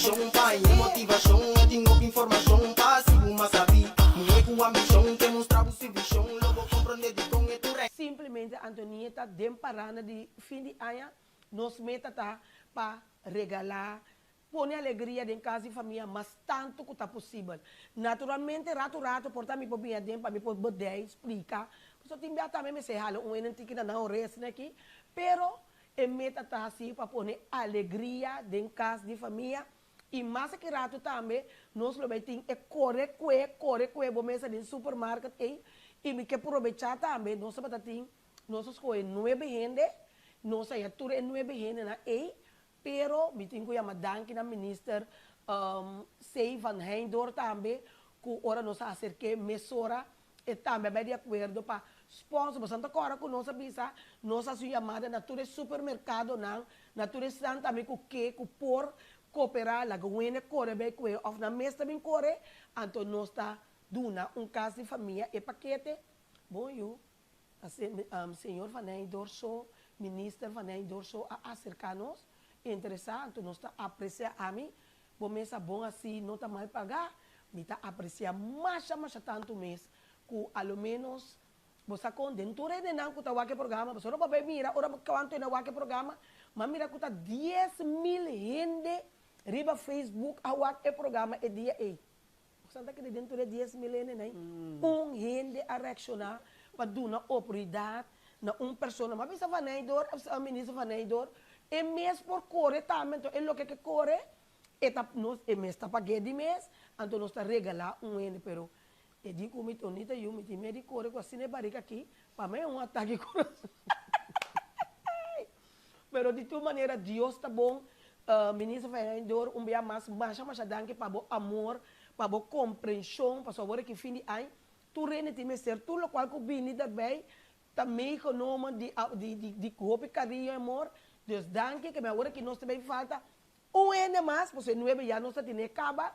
Inspirashon pa e motivashon E tin hopi informashon pa hasi bo mas sabí Muhé ku ambishon ke mustra bo su vishon Lo bo komprondé dikon e tur Simplemente Antonieta den paranda di fin di aña nos meta ta pa regalá, pone alegria den kas di famia mas tantu ku ta posibel. Naturalmente ratu ratu por ta mi por bini aden pa mi por bedei, splika, pasobra tin bia tambe mester hala un hende tiki na nan ores aki, pero E meta ta hasi pa pone alegria den kas di famia i mas aki ratu tambe nos lo bai tin e kore kue kore kue bo mesa den supermarket ei i mi ke probechá tambe nos tabata tin nos a skohe nuebe hende nos a haña tur e nuebe hendenan ei pero mi tin ku yama danki na minister C. Van Heijndor tambe ku ora nos a aserk'é mesora E tambe a bai di akuerdo pa sponsor. Boso ta kòrda ku nos a bisa, nos a hasi un yamada na tur e supermerkadonan, na tur esnan tambe ku ke, ku por koperá, laga un hende kore bai ku e òf nan mes ta bin kore, anto nos ta duna un kas di famia e pakete. Bon yu, señor Van Heijndor so, minister Van Heijndor so a aserká nos, interesá, anto nos ta apresiá. Ami Bo mes a bon así no ta mal pagá. Mi ta apresiá masha masha tantu mes ku a lo ménos bo sa kon den tur hendenan ku ta wak e programa, pasobra bo a bai mira ora bo kuantu hende a wak e programa, m'a mira ku ta 10,000 hende riba Facebook a wak e programa e dia ei. Bo sa ta kere den tur e 10,000 hendenan ei un hende a reakshoná pa duna oportunidat na un persona. M'a bisa Van Heydor, Minister Van Heydor, e mes por kore tambe, anto e loke ke kore e ta nos e mes ta pag'é di mes, anto nos ta regalá un hende, pero e di ku mi Tonita yu mi tin miedu di kore ku asina e barika aki, pa mi e un atake kurason. Pero di tur manera Dios ta bon, Minister Van Heydor un bia mas masha masha danki pa bo amor, pa bo komprenshon, pasobra awor aki fin di aña tur hende tin mester tur lokual ku bini daarbij Ta meegenomen di di di ku hopi kariño i amor. Dus danki ke mi awor aki nos ta bay falta un hende mas, pasobra e nuebe ya nos ta tene kaba.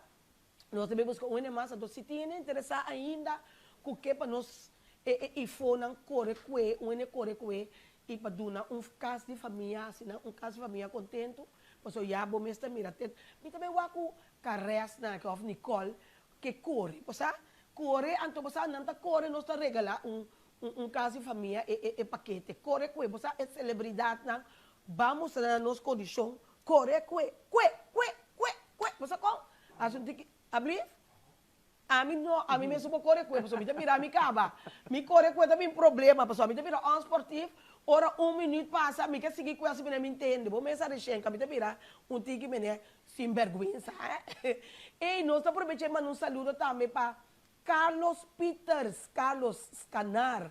Nos ta bay buska un hende mas, anto si tin hende interesá ainda ku ke pa nos e e ifonan kore kue, un hende kore kue i pa duna un kas di famia asina, un kas di famia kontentu, pasobra ya bo mes ta mira te mi ta bay wak ku Karesnan aki òf Nicole ke kore, bo sa? Kore, anto bo sa nan ta kore nos ta regalá un Un kas di famia e e pakete. Kore kue bo sa e selebridatnan ban mustra nan nos kondishon. Kore kue, kue, kue, kue, kue. Bo sa kon? Hasi un tiki, ablief? Ami no, ami mesun por kore kue pasobra mi ta mira mi kaba. Mi kore kue ta bin problema pasobra mi ta bira onsportief. Ora un minuut pasa mi ke sigui kue asi mene mi ntende. Bo mes a reshenka mi ta bira un tiki mene sinberguensa. Ey nos ta probecha e manda un saludo tambe pa Carlos Pieters, Carlos Scanar,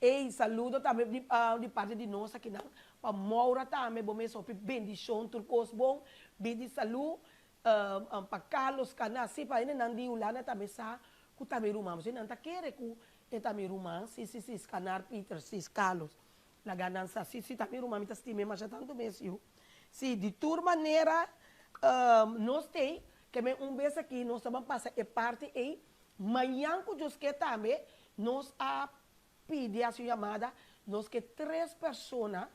ey saludo tambe di di parti di nos akinan pa Maura tambe bo mes hopi bendicion tur cos bon bidi salu pa Carlos Scanar si pa hendenan di Hulanda tambe sa cu ta mi ruman pasobra nan ta kere cu e ta mi ruman si si si Scanar Pieters si Carlos laga nan sa si si ta mi ruman mi ta stim'e masha tanto mes yu si di tur manera nos tey Ke men un bes aki nos ta ban pasa e parti ei, mañan ku Dios ke tambe nos a pidi hasi un yamada, nos ke tres persona,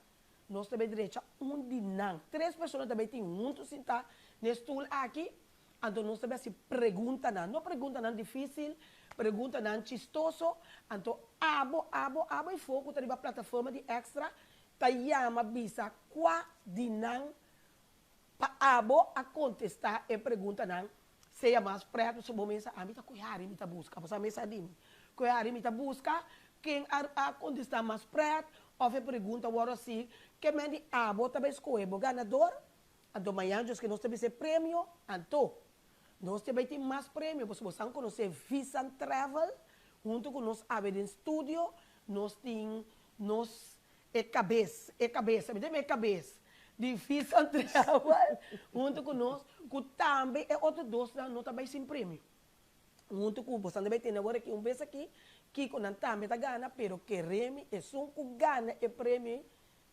nos ta bai drecha un di nan, tres persona ta bai tin huntu sintá na e stul aki, anto nos ta bai hasi preguntanan, no preguntanan difísil, preguntanan chistoso, anto abo, abo, abo i fo ku ta riba plataforma di Extra ta yama bisa kua di nan Pa abo a kontestá e preguntanan, sea mas prèt pasobra bo mesa, ami ta koe hari mi ta buska, pasobra mesa di mi koe hari mi ta buska, ken a a kontestá mas prèt òf e pregunta wòrdu así, ke men di abo ta bai skohe bo ganador, anto mañan djoske nos ta bisa e premio, anto nos ta bai tin mas premio pasobra bo san konosé Visan Travel huntu ku nos awe den studio, nos tin nos E kabes, e kabes, mi ta mi e kabes di Visan Travel huntu ku nos, ku tambe e otro dosnan no ta bai sin premio. Huntu ku boso ta bai tende awor aki un bes aki, kiko nan tambe ta gana, pero kere mi esun ku gana e premio ei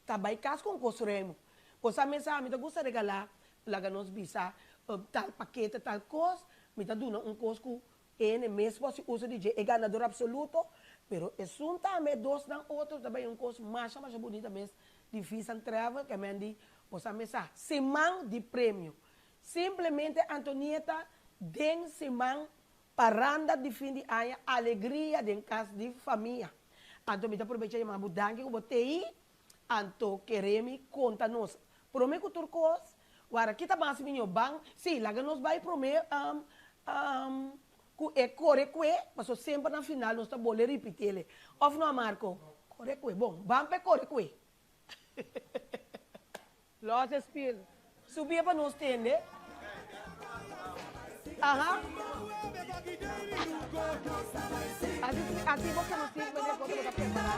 ta bai kas ku un kos remo. Bo sa mesa mi ta gusta regalá, laga nos bisa tal pakete, tal kos, mi ta duna un kos ku Ene mes por hasi uso di dje, e ganador absoluto, pero esun tambe e dosnan otro ta bay un cos masha masha bunita mes di Visan Travel ke men di bo sa mesa siman di premio. Simplemente Antonieta den siman paranda di fin di aña alegria den kas di famia. Anto mi ta probecha yama bo danki ku bo tei anto kere mi konta nos prome ku tur kos wara kita mas miño ban si laga nos bai prome ku e kore kue paso semper na final nos ta bole ripitele of no Marco kore kue bon ban pa e kore kue. Los e spil. Subia pa nos tende. Aha. Asi asi bo ke nos tin manera kosa bo ta prepara.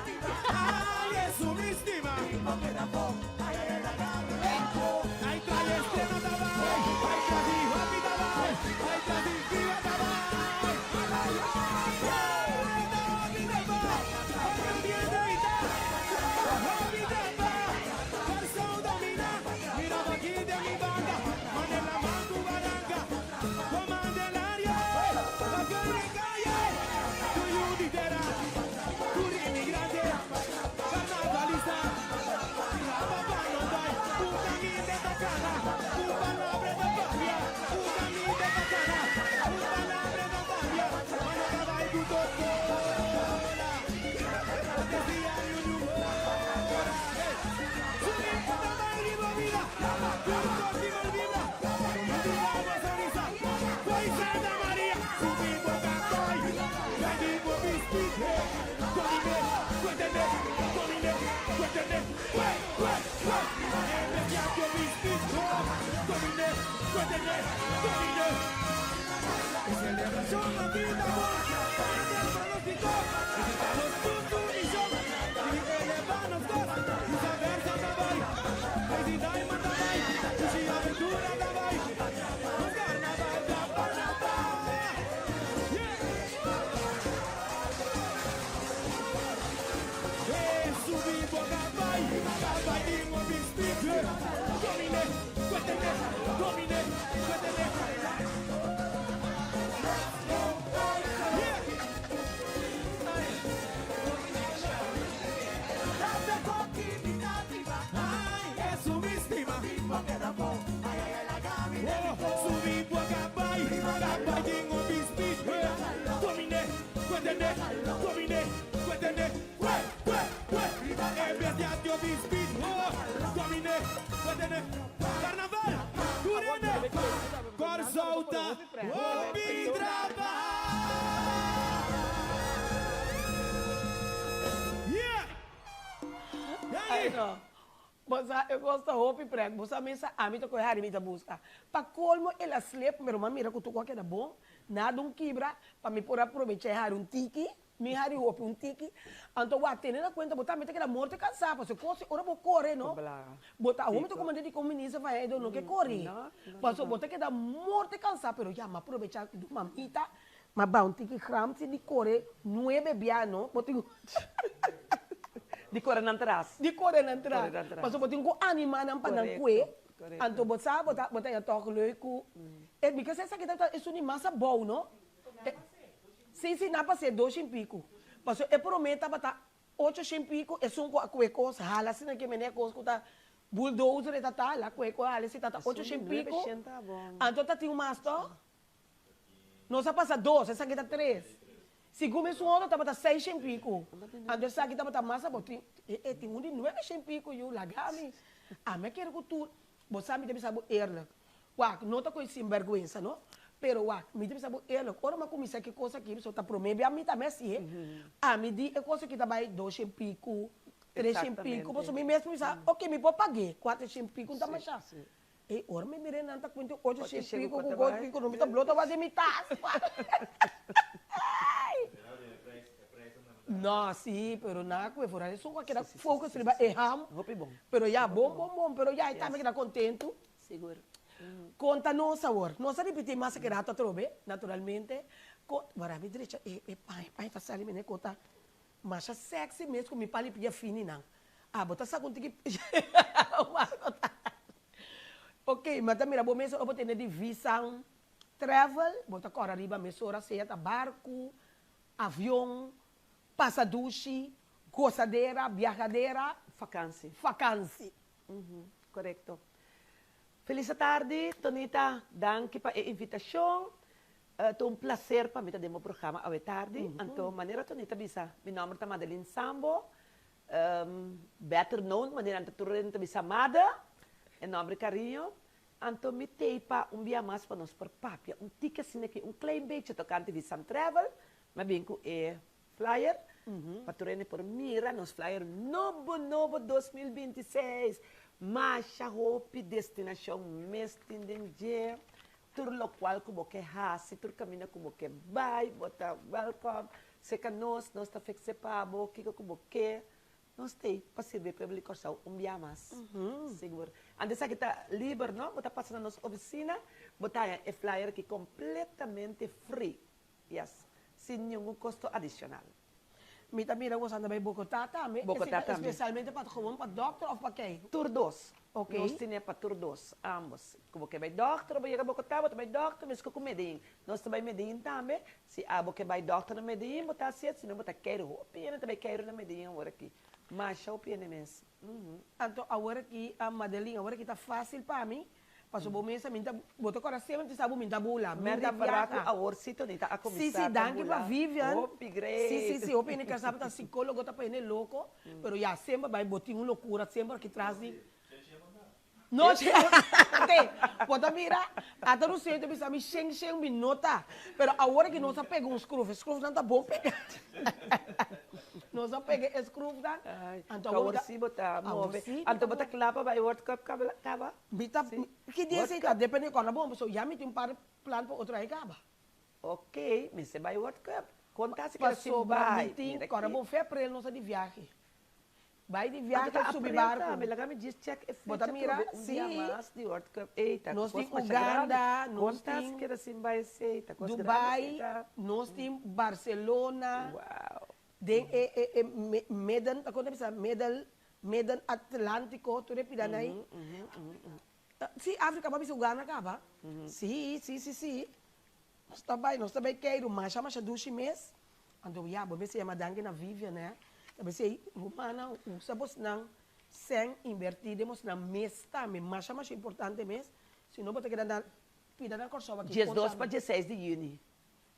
Ai no. Bo sa e kos ta hopi prek. Bo sa mesa ami ta kohe hari mi ta buska. Pa kolmo el a slip pero mi a mira ku tur ku a keda bon. Nada un kibra pa mi por a probecha e hari un tiki. Mi hari hopi un tiki. Anto wak tene na kuenta bo tambe ta keda morto kansa pasobra kos ora bo kore no bo ta awor mi ta komand'é di kon minister van Edo no ke kore pasobra bo ta keda morto kansa pero ya mi a probecha di mamita mi a baha un tiki gramsi di kore nuebe bia no bo tin Di kore nan tras. Di kore nan tras pasobra bo tin ku anima nan pa nan kue anto bo sa bo ta bo ta tòg leuk ku e mi ke sa esaki ta esun di mas abou no. Sí, sí, nan pas'é dos shin piku. Pasobra e promé tabata ocho shin piku, esun ku a kue kos hala asina ke mene kos ku ta bulldozer e ta ta hala kue kos hala si ta ocho shin piku. Anto ta tin un mas tòg? Nos a pasa dos, esaki ta tres. Segun esun otro tabata seis shin piku. Anto esaki tabata mas abou, tin e tin un di nuebe shin piku yu, laga mi. Ami a kere ku tur, bo sa mi ta bisa bo eerlijk, Wak, no ta koe sinberguensa no, pero wak, mi ta bisa bo eerlijk, ora mi a kuminsá ki kos aki, pasobra ta promé bia mi tambe hasié, ami di e kos aki ta bai dos shen piku, tres shen piku, pasobra mi mes a bisa, oke, mi por pag'é, kuater shen piku no ta mashá. Ey, ora mi mir'é nan ta kuenta ocho shen piku ku dos piku, no mi ta blo ta wak den mi tas. No, si, pero nan a kue for esun ku a keda focus riba e ham, pero ya, bon, bon, bon, pero ya e tambe keda kontentu. Sigur. Konta nos awor. Nos a ripití mas aki rato atrobe, naturalmente. Kon, wara mi drecha e e paña, e paña ta sali mene ku ta masha sexy mes ku mi pali pia fini nan. Ah, bo ta sa ku un tiki Marco ta. Ok, mi a ta mira bo mes ora bo tene di Visan Travel, bo ta kòrda riba mesora sea ta barku, avion, pasadushi, gosadera, biahadera, Fakansi. fakansi. Korekto. Felis atardi, Tonita. Danki pa e invitashon. Ta un plaser pa mi ta den bo programa awe tardi. Anto, manera Tonita bisa, mi nòmber ta Madeline Sambo, better known manera nan ta tur hende ta bisa Made, e nòmber di kariño. Anto mi t'ei pa un bia mas pa nos por papia un tiki asina aki, un klein bechi tokante Visam Travel. Mi a bin ku e flyer pa tur hende por mira nos flyer nobo nobo 2026. Masha hopi destinashon mes tin den dje. Tur lokual ku bo ke hasi, tur kaminda ku bo ke bai, bo ta wèlkòm. Seka nos, nos ta fekse pa bo kiko ku bo ke. Nos t'ei pa sirbi e pueblo di Kòrsou un bia mas. Sigur. Anto esaki ta liber, no? Bo ta pasa na nos ofisina, bo ta haña e flyer aki kompletamente free. Yes. Sin ningun kosto adishonal. Mi ta mira boso anda bai Bogotá tambe. Bogotá Esei ta tambe. especialmente pa gewoon pa dokter of pa kei? Tur dos. Ok. Nos tene pa tur dos, ambos. Ku bo ke bai dokter, bo yega Bogotá, bo ta bai dokter, mesco ku Medellín. Nos ta bai Medellín tambe. Si abo ke bai dokter na Medellín, bo ta hasié, si no bo ta keiru. Hopi hende ta bai keiru na Medellín awor aki. Masha hopi hende mes. Anto awor aki, Madeline, awor aki ta fácil pa mi, Paso bo mesa mi ta bo ta kora semper mi ta sa bo mi ta bula mi ta viaha. Ku awor si Tonita a kuminsá ta bula. Si si danki pa Vivian. Hopi great. Si si si hopi hende kar sa bo ta sikólogo ta pone loko pero ya semper bai bo tin un lokura semper aki tras di No che te bo ta mira ata Ruseño ta bisa mi shen shen mi no ta pero awor aki nos a pega un skruf e skrufnan ta bon pega nos a pega e skrufnan anto awor si bo ta move anto bo ta kla pa bai World Cup kaba? Mi ta, ki dia esei ta? Depende kòrda bon, pasobra ya mi tin un par plan pa otro aña kaba. Ok, mester bai World Cup. Kon ta si keda sin Pasobra bai? mi tin, Mira kòrda ki. bon, febril nos a di viahe. Bai di Anto viahe ta subi april barku. tambe, laga mi djis check e Bo ta fecha mira? trobe un dia Si. mas di World Cup. Ey, ta Nos kos tin masha grandi. Uganda, Kon nos ta si tin keda sin bai esei? Ta kos grandi Dubai, esei ta. nos tin Barcelona. Wow. Den e e e midden, ta kon ta bisa middle Midden Atlantico, tur e pidanan ei. Sí, Africa bo a bisa Uganda caba. Sí, sí, sí, sí. Nos ta bai, nos ta bai keiru masha masha dushi mes. Anto ya, bo mester yama danki na Vivian hè. Ta bisa ei, rumannan, usa bosnan sèn invertí den bosnan mes tambe. Masha masha importante mes. Si no bo ta keda na pida na Kòrsou aki. 12 pa 16 di yüni.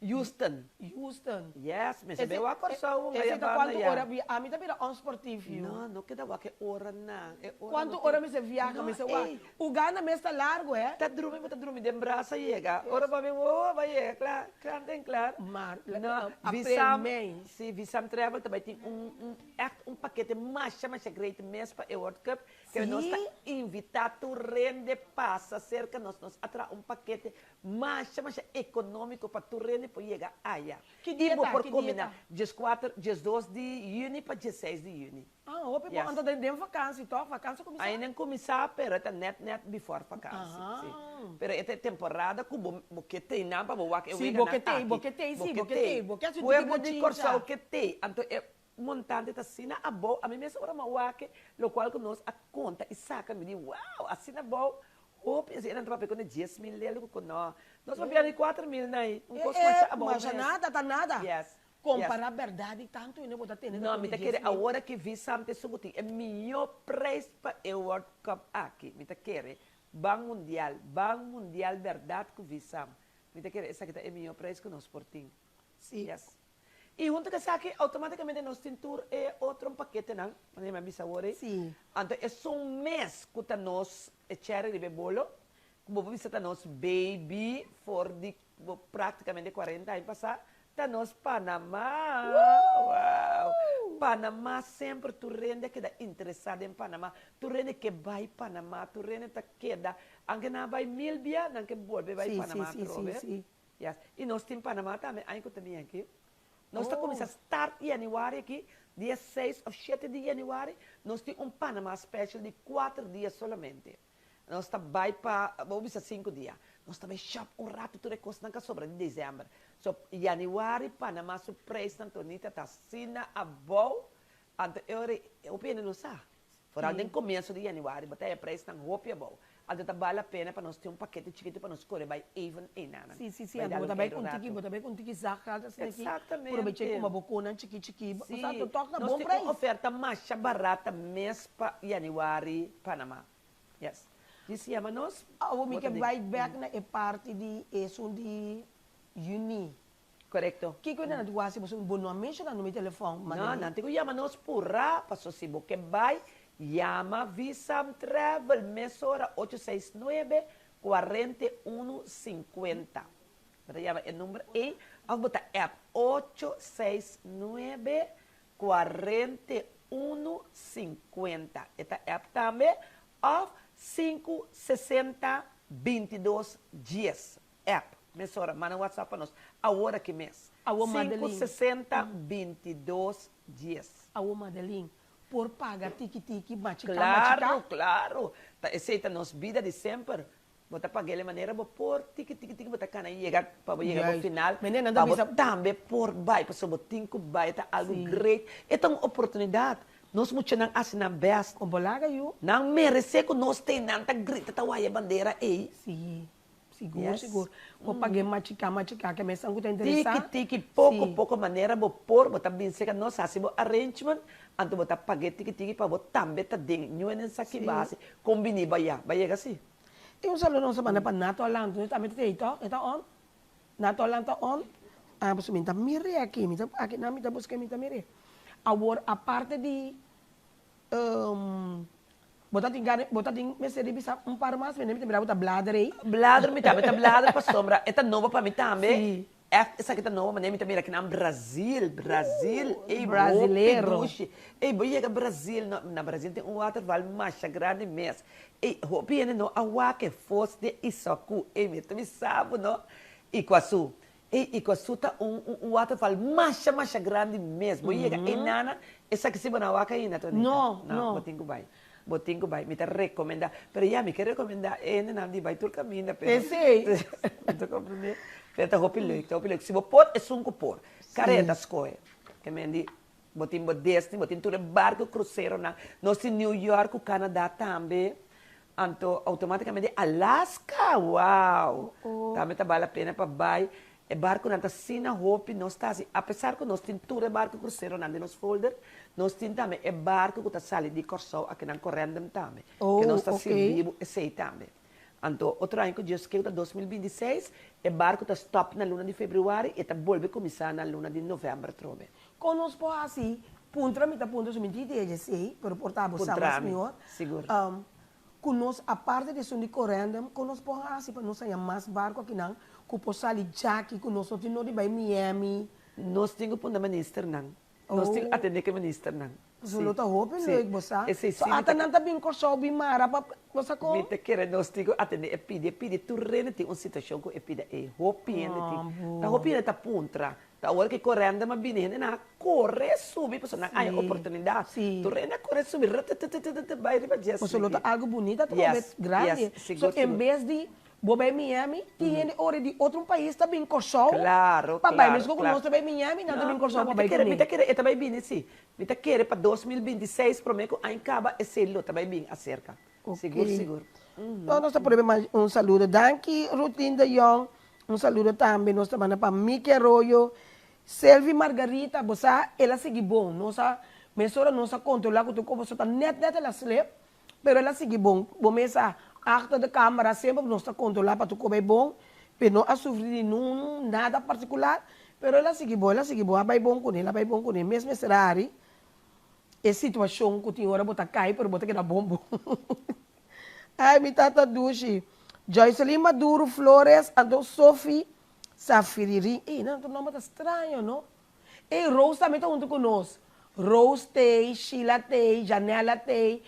Houston. Houston. Yes, mi sabe wak Kòrsou un Ese aya ta banda kuantu ya. ora bia? Ami ta bira onsportief yu. No, no keda wak e oranan. E ora Kuantu no tin. ora mi se viaha, No, mi se wak. ey. Uganda mes ta largu, hè? Ta drumi, bo ta drumi den brasa yega. Ora bo a bin, oh, bo a yega kla, kla den kla. Maar, No, aprel, Visam, mei. si, Visam Travel ta bai tin un, un, ègt un pakete masha, masha great mes pa e World Cup. Kende nos ta Si. invitá tur rende pasa serka nos. Nos a traha un pakete Masha masha economico pa tur rende por yega aya. Ki dia Y bo ta? por Ki dia combina ta? 14, 12 di juni pa 16 di juni. Ah, hopi bon. Yes. Anto den den vakantie toch? Vakantie cuminsa? Ainda n cuminsa pero e ta net net before vakantie, si. Ah. Pero e ta e temporada cu bo bo ke tei nan pa bo wak e Si, bo weganan ke tei, aki. bo ke tei, Bo si, ke bo ke tei. tei. Bo ke haci un tiki Pueblo di bochincha. Corsou ke tei. Anto e montante ta asina abou. Ami mes ora mi a wak e, locual cu nos a conta y saca mi di wow, asina abou. Hopi esei nan ta papia ku na 10,000 lelu ku no. Nos papia di 4,000 na ei. Un kos masha abou mes. Masha nada, ta nada. Yes. Kompara berdad di tantu hende bo ta tene No, ta mi ta di kere 10,000. awor aki Visam ta esun ku tin e mihó prijs pa e World Cup aki. Mi ta kere Ban Mundial, Ban Mundial berdad ku Visam. Mi ta kere esaki ta e mihó prijs ku nos por tin. Si. Yes. I huntu ku esaki outomátikamente nos tin tur e otro paketenan, manera mi a bisa awor ei. Si. Anto esun mes ku ta nos e cherry riba e bolo, ku bo por bisa ta nos baby for di bo práktikamente kuarenta aña pasá, ta nos Panamá. Wow! Panamá semper tur rende a keda interesá den Panamá, tur rende ke bai Panamá, tur rende ta keda, anke nan a bai mil bia, nan ke bolbe bai Si, si, Panamá si, si, atrobe. si. Yes, y nos tin Panama tambe aña cu ta bin aki. Nos ta cuminsa start januari aki, dia seis of shete di januari, nos tin un Panama special di cuater dia solamente. Nos ta bay pa, bo bisa cinco dia. Nos ta bay shop un rato tur e cosnan cu a sobra di december. So, januari Panama su prijsnan Tonita ta asina abou, anto e ora hopi hende no sa. Foral den komienso di yanüari bo ta haya preisnan hopi abou. Anto ta bal la pena pa nos tin un pakete chikitu pa nos kore bai even einanan. Sí, sí, sí. Bai Anto dal bo un ta bai keiru ku un tiki, ratu. bo ta bai ku un tiki zakgeld asina aki. Exactamente. Probecha i kuma bo konan chiki chiki. Sí, Osea, to tòg na nos bon tin un preis. oferta masha barata mes pa yanüari Panama. Yes. Djis yama nos. Awor mi Bo ta ke den. bai bek na e parti di esun di yüni. Korekto. Kiko nan a di wasi boso? Bo no a menshona numero di telefòn, No, Madeline. nan tin ku yama nos purá, paso si bo ke bai, yama Visam Travel mesora 869 41 50. Bo ta yama e number ei òf bo ta app 869 41 50. E ta app tambe òf 560 22 dies. App mesora, manda WhatsApp pa nos awor aki mes. Awor Madeline. 560 22 dies. Awor Madeline, por paga tiki tiki, machiká machiká? Claro, claro. Ta esei ta nos bida di semper. Bo ta pag'el e manera bo por tiki tiki tiki bo ta kana yega pa bo yega bo Juist. final Meneer, nan ta pa bo bisa. tambe por bai pasobra bo tin ku bai ta algu Sí. great. E ta un oportunidat. Nos muchanan hasi nan best. Kon bo laga yu? Nan meresé ku nos t'ei nan ta grita ta waya bandera ei. Sí. Sigur, Yes. sigur. Bo pag'é machiká machiká ke mesan ku ta interesá. Tiki tiki, poko Sí. poko manera bo por, bo ta bin serka nos hasi bo arrangement, anto bo ta pag'é tiki tiki pa bo tambe ta den. Ñu'e nen sa ki Sí. bo hasi, kon bini bo aya, bo a yega si. I un saludo nos a manda pa Nato Alan, nos tambe ta ei to, e ta on? Nato Alan ta on? Ah, pasobra mi ta mir'é aki, mi ta aki nan mi ta buska mi ta mir'é. Awor aparte di bo ta tin gana, bo ta tin mester di bisa un par mas, mi ta mira bo ta blader ei. Blader mi tambe ta blader pasobra e ta nobo pa mi tambe. Sí. Echt esaki ta nobo manera mi ta mira kinan Brazil, Brazil, ey hopi Brasilero. dushi. Ey bo yega Brazil no, na Brazil tin un waterval masha grandi mes. Ey hopi hende no a wak e Foz de Iguaçu, ey mi ta bisa bo no, Iguaçu. Ey Iguaçu ta un un waterval masha masha grandi mes. Bo yega ey nana, esaki si bo no a wak ainda Tonita. No, No, no. bo tin ku bai. Bo tin ku bai, mi ta rekomendá. Pero ya, mi ke rekomendá e hendenan di bai tur kaminda, pero. P'esei. Bo ta komprendé? Pero ta hopi leuk, ta hopi leuk. Si bo por, esun ku por. Kareta skohe. Ke men di, bo tin bo Disney, bo tin tur e barko kruseronan. Nos tin New York ku Canada tambe. Anto outomátikamente Alaska! Wow! Tambe ta bal la pena pa bai. E barkunan ta asina hopi, nos ta hasi, apesar ku nos tin tur e barku kruseronan den nos folder, nos tin tambe e barku ku ta sali di Kòrsou akinan Corendum tambe, ke nos ta sirbi bo esei tambe. Anto otro aña ku Dios ke ku ta 2026, e barku ta stòp na luna di febrüari i e ta bolbe kuminsá na luna di novèmber atrobe. Kon nos por hasi? Puntra mi ta puntra su mi tin idea dje esei, pero por ta bo sa Puntra mas mi, mihor. sigur. Ku nos, aparte di esun di Corendum, kon nos por hasi pa nos haña mas barku akinan ku por sali djaki ku nos no tin no di bai Miami? Nos tin ku punta ministernan. Nos tin ku atendé ku e ministernan. Pasobra lo ta hopi Sí, leuk, bo sa. Esei So sí mi ata ta nan ta bin Kòrsou bin mara pa, bo sa kon? Mi ta kere nos tin ku atendé e pidi, e pidi tur rende tin un situashon ku e pida ei. Hopi hende tin. Ta hopi hende ta puntra. Ta ora ku e Corendum a bini hende nan a kore subi pasobra nan haña oportunidat. Tur hende a kore subi rttttt bai riba dje Pasobra lo ta asina. algu bunita atrobe Yes, grandi. yes, So sigur, en sigur. bes di bo bai Miami tin hende ora di otro un pais ta bin Kòrsou Klaro, pa bai. klaro, Meskos ku klaro. nos ta bai Miami nan ta No, bin Kòrsou no, pa mi ta bai kere, mi kuné. ta kere e ta bai bini si. Mi ta kere pa 2026 promé ku aña kaba esei lo ta bai bin aserka. Sigur, Ok. sigur. No, nos ta pone mas un saludo. Danki Ruthleen de Jong. Un saludo tambe nos ta manda pa Miki Arroyo. Selvi Margarita, bo sa el a sigui bon. Nos a, mesora nos a controla cu tur cos, pasobra ta net net el a slip, pero el a sigui bon. Bo mes sa, achter de camera semper nos ta controla pa tur cos bay bon, pero no a sufri di nun nada particular, pero el a sigui bon, el a sigui bon, a bay bon cune, el a bay bon cune. Mes mester a hari e situacion cu tin ora bo ta cay pero bo ta keda bon bon. Ay mi tata dushi. Joyceline Maduro Flores anto Sophie Safiririn. Ey nan tur nomber ta straño no. Ey Rose tambe ta hunto cu nos. Rose t'ey, Sheila t'ey, Janella t'ey,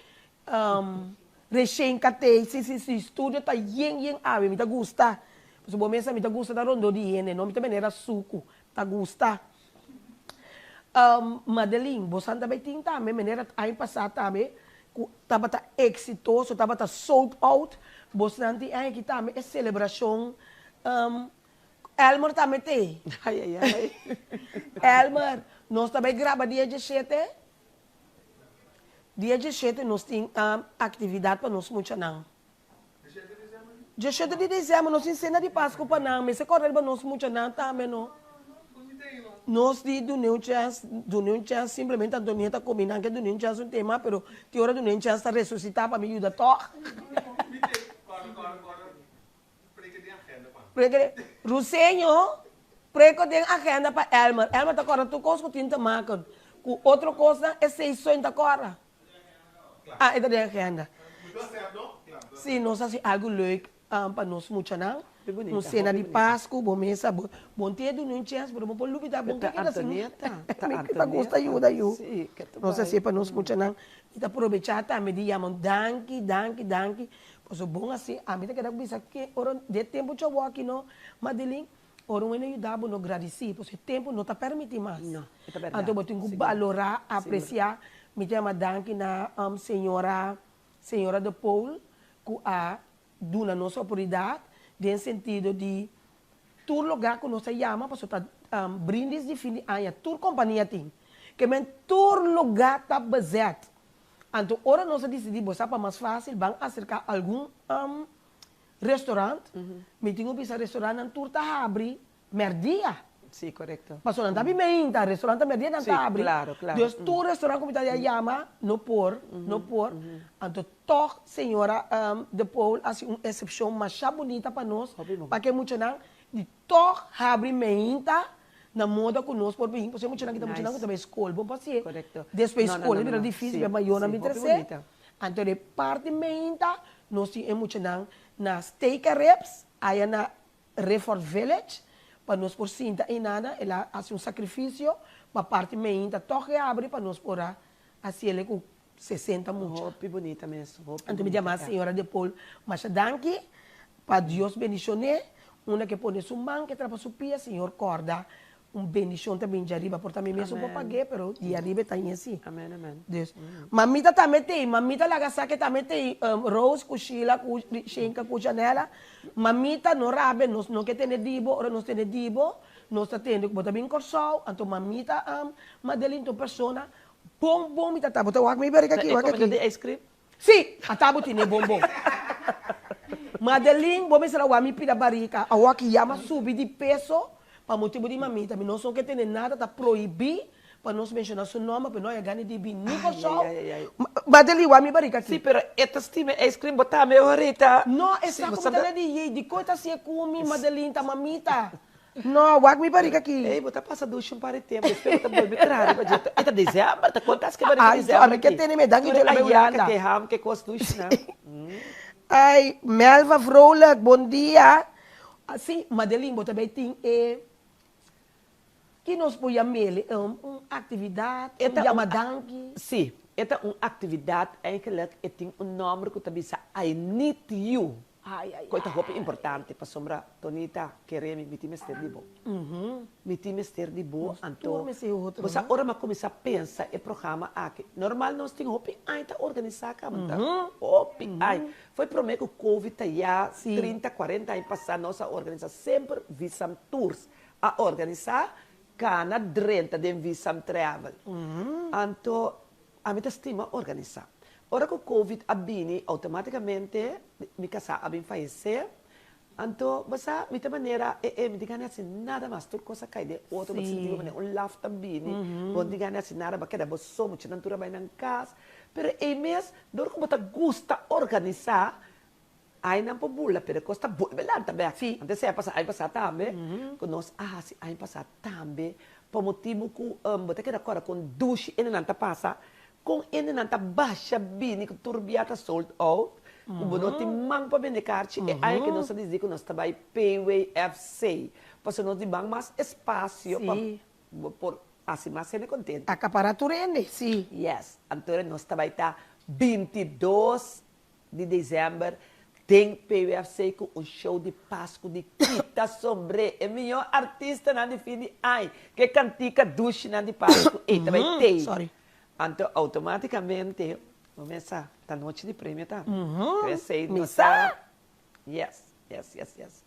Reshenka t'ey. Si si si studio ta yen yen awe mi ta gusta. Pasobra bo mesa mi ta gusta ta rondó di hende no mi ta manera sucu ta gusta. Madeline, bo san ta bay tin tambe manera aña pasa tambe cu tabata exitoso, tabata sold out, bosnan tin aña aki tambe e celebracion Elmer tambe t'ey. Ay ay ay. Elmer, nos ta bay graba dia dieshete? Dia dieshete nos tin actividad pa nos muchanan. Dieshete di december nos tin cena di Pascu pa nan, mester corda riba nos muchanan tambe no. Nos di dun'e un chance, dun'e un chance simplemente Antonieta ta comi nan ke dun'e un chance un tema pero tin ora dun'e un chance ta resucita pa mi yuda toch. Preke Ruseño, preko den agenda pa Elmer. Elmer ta kòrda tur kos ku tin te maken ku otro kosnan, esei so e ta kòrda. Ah, e ta den agenda. Sí, nos hasi algu leuk pa nos muchanan. Un sena di Pasku, bo mesa, bo bo no tin e duna un chèns, pero bo por lubidá bon ke keda sin. Mi ta gusta yuda yu. Nos hasié pa nos muchanan. Mi ta probechá tambe di yama un danki, danki, danki. Pasobra bon hasi, ami ta keda bisa ke ora den e tempu chowòki no, Madeline, ora un hende yuda bo no gradisí, pasobra e tempu no ta permití mas. Anto bo tin ku balorá, apresiá. Mi ta yama danki na señora, señora De Pool ku a duna nos oportunidat den sentido di tur lugá ku nos ta yama pasobra ta brindis di fin di aña tur kompania tin. Ke men tur lugá ta bezet. Anto ora nos a disidí bo sa pa mas fásil ban aserká algun restorant, mi tin ku bisa restorantnan tur ta habri Merdia. Sí, korekto. Pasobra nan ta bin meinta, restaurant ta merdia nan ta abri. Sí, klaro, klaro. Dus tur restaurant ku mi ta yama no por, no por. Anto tòg señora De Pool hasi un esepshon masha bunita pa nos, pa ke muchanan di tòg habri meinta na moda ku nos por bin. Pasobra e muchanan kita muchanan ku ta bai skol, bon pa hasié. Despues skol a bira difísil pa e mayornan bin tresé. Anto de parti meinta nos tin e muchanan na Steak and Ribs, aya na Reford Village, pa nos por sinta einana, el a hasi un sakrifisio pa parti meinta tòg e abri pa nos por a hasiele ku 60 mucha. Hopi bunita mes, hopi Anto mi bunita yama ya. señora De Paul masha danki, pa Dios bendishon'é, unda ke pone su man, ke trapa su pia, Señor kòrda Un bendicion ta bin djariba, por ta mi mes un por pagu'é, pero di ariba e ta ñe si. Amen, amen. Dus, mamita tambe t'ei, mamita laga sa ke tambe t'ei, Rose ku Sheila ku Shenka ku Janella, mamita no rabia, nos no ke tende di bo, ora nos tende di bo, nos ta tende ku bo ta bin Kòrsou, anto mamita Madeline ta un persona bon bon mi ta ta, bo ta wak mi berika aki, E wak komedor aki. di ice cream? Sí, ata bo tene bon bon. Madeline, bo mester a wak mi pida barika, awor ki ya m'a subi di peso pa motibu di mamita. Mi no son ke tene nada, ta prohibí pa nos menshoná su nòmber, pero no a yega ni di bin ni Kòrsou. Madeline, wak mi barika aki. Sí, pero e ta stima e ice cream, bo tambe ahorita. No, e sa ku mi ta na di yei, dikon e ta hasié ku mi, Madeline, ta mamita. No, wak mi barika aki. Ey, bo ta pasa dushi un par di tempu, despues bo ta bolbe traha riba dje. E ta december, ta konta aske barika Ay, december ami ke aki. tene me danki Tur dje la e bai ayaka, Hulanda. ke ham, ke kos dushi nan. Ay, Melva Vrolijk, bon dia. Si, Madeline, bo ta bai tin e, ki nos por yam'el, un aktividat, E un ta un yama danki? Si, e ta un aktividat, eigenlijk e tin un nòmber ku ta bisa I need you. Koe ta hopi importante pasobra Tonita kere mi, mi tin mester di bo. Mi tin mester di bo anto bo sa ora mi a kuminsá pensa e programa aki normal nos tin hopi aña ta organisá kaba ta hopi aña foi promé ku covid ta ya 30 40 aña pasá nos a organisá semper Visam Tours a organisá kana drenta den Visam Travel anto Ami ta stima organisá. Ora ku covid a bini outomátikamente mi kasá a bin fayesé, anto bo sa mi ta manera e e mi tin gana di hasi nada mas, tur kos a kai den otro, bo ta sinti bo manera un laf ta bini, bo no tin gana di hasi nada, bo a keda bo so, muchanan tur a bai nan kas, pero ei mes dor ku bo ta gusta organisá Ai nan por bula pero e kos ta bolbe lanta bek. Antes esei a pasa aña pasá tambe ku nos a hasi aña pasá tambe pa motibu ku bo ta keda kòrda kon dushi hendenan ta pasa, kon hendenan ta basha bini ku tur bia ta sold out ku bo no tin man pa bende karchi. E aña ke nos a disidi ku nos ta bai PWFC pasobra nos di ban mas espasio pa bo por hasi mas hende kontento. Akapará tur hende, si. Yes, anto nos ta bai ta 22 di december den PWFC cu un show di Pascu di Kita Sombré. E mihor artistanan di fin di aña ke cantica dushinan di Pascu ey ta bay tey. Sorry. Anto automaticamente bo mesa ta nochi di premio ta. Esey Mi no sa. ta. Yes, yes, yes, yes.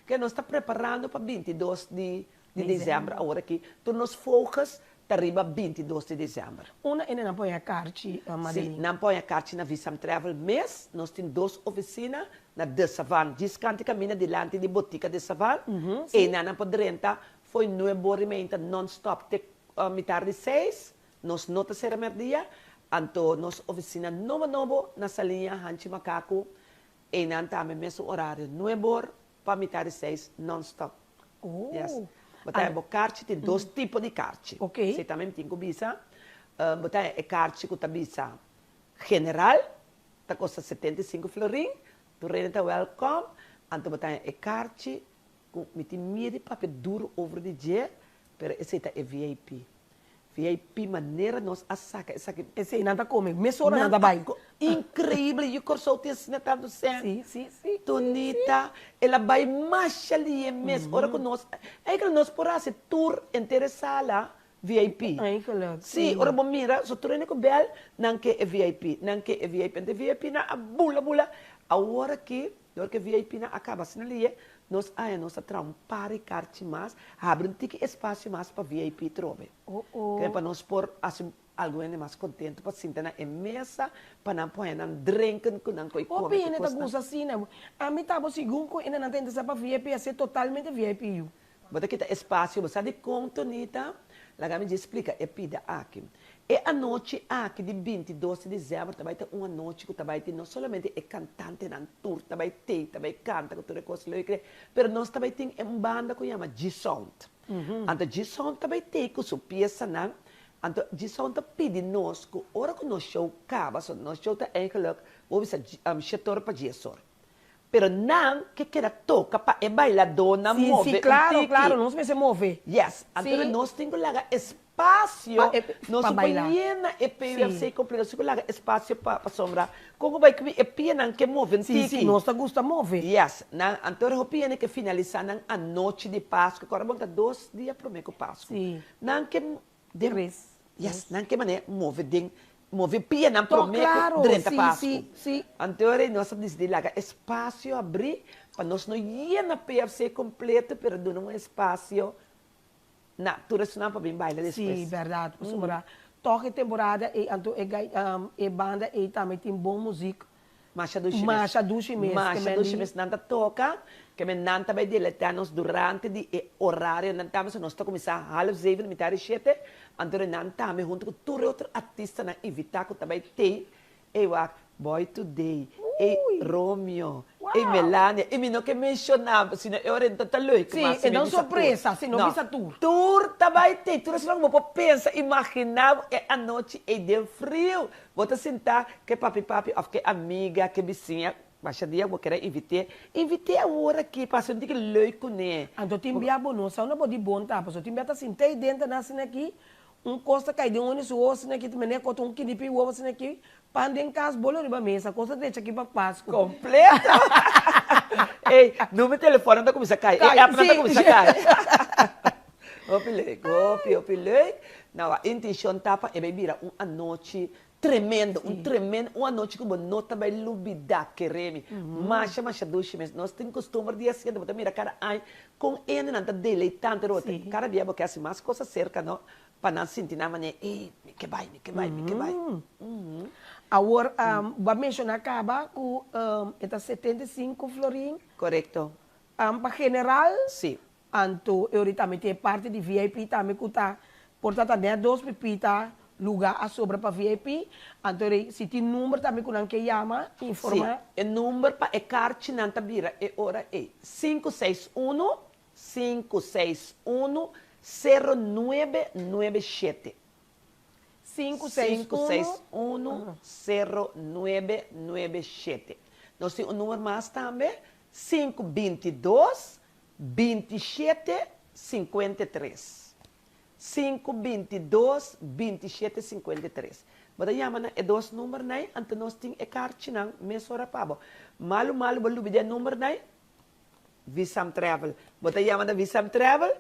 Ke nos ta preparando pa 22 di di december awor aki. Tur nos focus ta riba 22 di december. Unda ene nan pone a karchi, Madeline? Si, nan pone a karchi na Visam Travel mes. Nos tin dos oficina na De Savan. Djis kanti kaminda dilanti di botica De Savan. Einan nan por drenta fo'i nuebe ora i meinta non stop te mitar di seis. Nos no ta sera merdia. Anto nos oficina nobo nobo na Saliña Hanchi Makaku. Einan tambe mesun orario, nuebe or. pa mitar di seis non stop. Oh. Yes. Bo ta bo karchi tin dos tipo di karchi. Ok. Si tambe mi tin ku bisa. Bo ta e karchi ku ta bisa general ta kosta 75 florin, tur hende ta welkom. Anto bo ta e karchi ku mi tin miedu di papia duru over di dje, pero esei ta e VIP. VIP manera nos a saka esaki. Esei nan ta kome, mesora nan ta bai. Increíble, yu Kòrsou tin asina tantu sèn. Sí, sí, sí. Tonita, el a bai masha lihe mes. Ora ku nos, eigenlijk nos por hasi tur henter e sala VIP. Eigenlijk, Sí, ora bo mira, so tur hende ku bèl, nan ke e VIP, nan ke e VIP. Anto e VIP nan a bula bula. Awor aki, dor ku e VIP nan a kaba asina lihe, nos haña nos a traha un par di karchi mas, habri un tiki espasio mas pa VIP trobe. Oh oh. Kende pa nos por hasi algun hende mas contento pa sinta na e mesa pa nan por haña nan drinken cu nan coy come Hopi cu hende ta cosnan. gusta asina. Ami ta bo segun cu hende nan ta interesa pa VIP a ser totalmente VIP yu. Bo ta kita espacio. Bo sa dicon Tonita? Laga mi dje splica e pida aki. E anochi aki di 22 di december ta bay ta un anochi cu ta bay tin no solamente e cantantenan tur ta bay tey ta bay canta cu tur e cos leuk pero nos ta bay tin e un banda cu yama G-Sound. Anto Gison ta bai tei ku su piesanan, anto Gison ta pidi nos ku ora ku nos show kaba, so nos show ta eigenlijk bo bisa shetor pa diesor, pero nan ke keda toka pa e bailadónan Sí, move sí, un klaro, tiki. klaro, nos mester move. Yes, anto Sí. nos tin ku laga espasio, Pa e, nos pa no por baila. yena e PUFC Sí. kompleto, nos tin ku laga espasio pa pasobra Kon ku bai ku e pianan ke move un Sí, tiki? sí, nos ta gusta move. Yes, nan anto e hopi hende ke finalisá nan anochi di Pasku, ku ora bon ta dos dia promé ku Pasku. Sí. Nan ke den, Tres. yes, nan ke manera move den, move pianan To, promé ku klaro, drenta sí, Pasku. sí, sí. Anto ora nos a disidí laga espasio abrí pa nos no yena PFC kompleto, pero duna un espasio Na tur esunnan pa bin baila despues. Sí, bèrdat. Pasobra tòg e temporada ei anto e gai e banda ei tambe tin bon muzik. Masha dushi mes. Masha dushi mes. Masha dushi mes nan ta toka, ke men nan ta bai deleitá nos durante di e orarionan tambe. So nos ta kuminsá half zeven, mitar di shete, anto nan tambe huntu ku tur e otro artistanan invitá ku ta bai tei Ey wak, Boy Today, ey Romeo, ey Melania, y mi no ke menciona, sino e ora ta leuk, Sí, ma si e mi no bisa tur. sorpresa, si no No, bisa tur. tur ta bay tey, tur esnan ku bo por pensa, imagina bo e anochi ey den friu, bo ta sinta ke papi papi of ke amiga, ke bisiña, basha dia bo kere invit'é, invit'é awor aki pa hasi un tiki leuk kuné. Anto tin bia bo no sa unda bo di bon ta, pasobra tin bia ta sinta ey denter nan asina aki, Un kos ta kai den un di su wowo asina aki, ta mene kos ta un kinipi wowo asina aki, pan den kas, bolo riba mesa, kos ta drecha aki pa Pasku. Kompleto! Ey, numero telefono ta kuminsá kai, e appnan ta kuminsá kai. Hopi leuk, hopi, hopi leuk. Nou, a intenshon ta pa e bai bira un anochi tremendo, un tremendo, un anochi ku bo no ta bai lubidá, kere mi. Masha, masha dushi mes. Nos tin kustumber di hasiendo, bo ta mira kada aña Kon hendenan ta deleitante rota Sí. kada bia bo ke hasi mas kos aserka no pa nan sinti nan manera ey mi ke bai mi ke bai mi ke bai. Awor bo a menshoná kaba ku e ta 75 florin. Korekto. Pa general. Sí. Anto e ora tambe tin e parti di VIP tambe ku ta por ta ta net dos pipita Luga a sobra pa VIP, anto rei si tin number tambe ku nan ke yama, informa. Sí, e number pa e karchinan ta bira e ora ei, sinku seis unu, sinku seis unu, sero nuebe nuebe shete. Sinku seis Sinku unu. seis unu, sero nuebe nuebe shete. Nos tin un number mas tambe, sinku 22, 27, 53. Sinku 22, 27, 53. Bo ta yama na e dos numbernan, anto nos tin e karchinan mesora pa bo. Malu malu bo lubida e numbernan, Visam Travel. Bo ta yama na Visam Travel,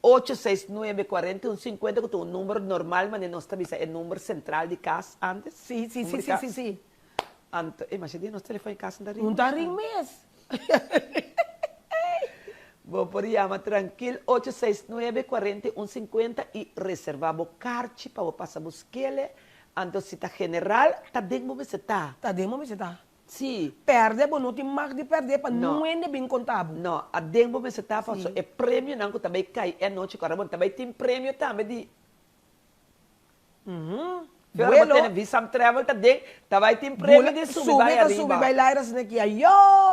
ocho seis nuebe 41 50 ku ta un number normal manera nos ta bisa e number sentral di kas antes. Sí, sí, Number sí, di sí, kas. sí, sí. Anto, e masha dia nos telefon e kas no ta ring. No ta ring mes. Bo por yama trankil ocho seis nuebe 41 50 i reserva bo karchi pa bo pasa bo skele. Anto si ta general, ta den bo mester ta. Ta den bo mester ta. Si. Perde bo no tin mag di perde pa No. nuende bin konta bo. No, a den bo mester ta paso Si. e premionan ku ta bai kai e anochi ku ora bo ta bai tin premio tambe di. Fiora bo tene Visam Travel ta den, ta bai tin premio di subi bai Ta ariba. subi bai laira asina ki ayo,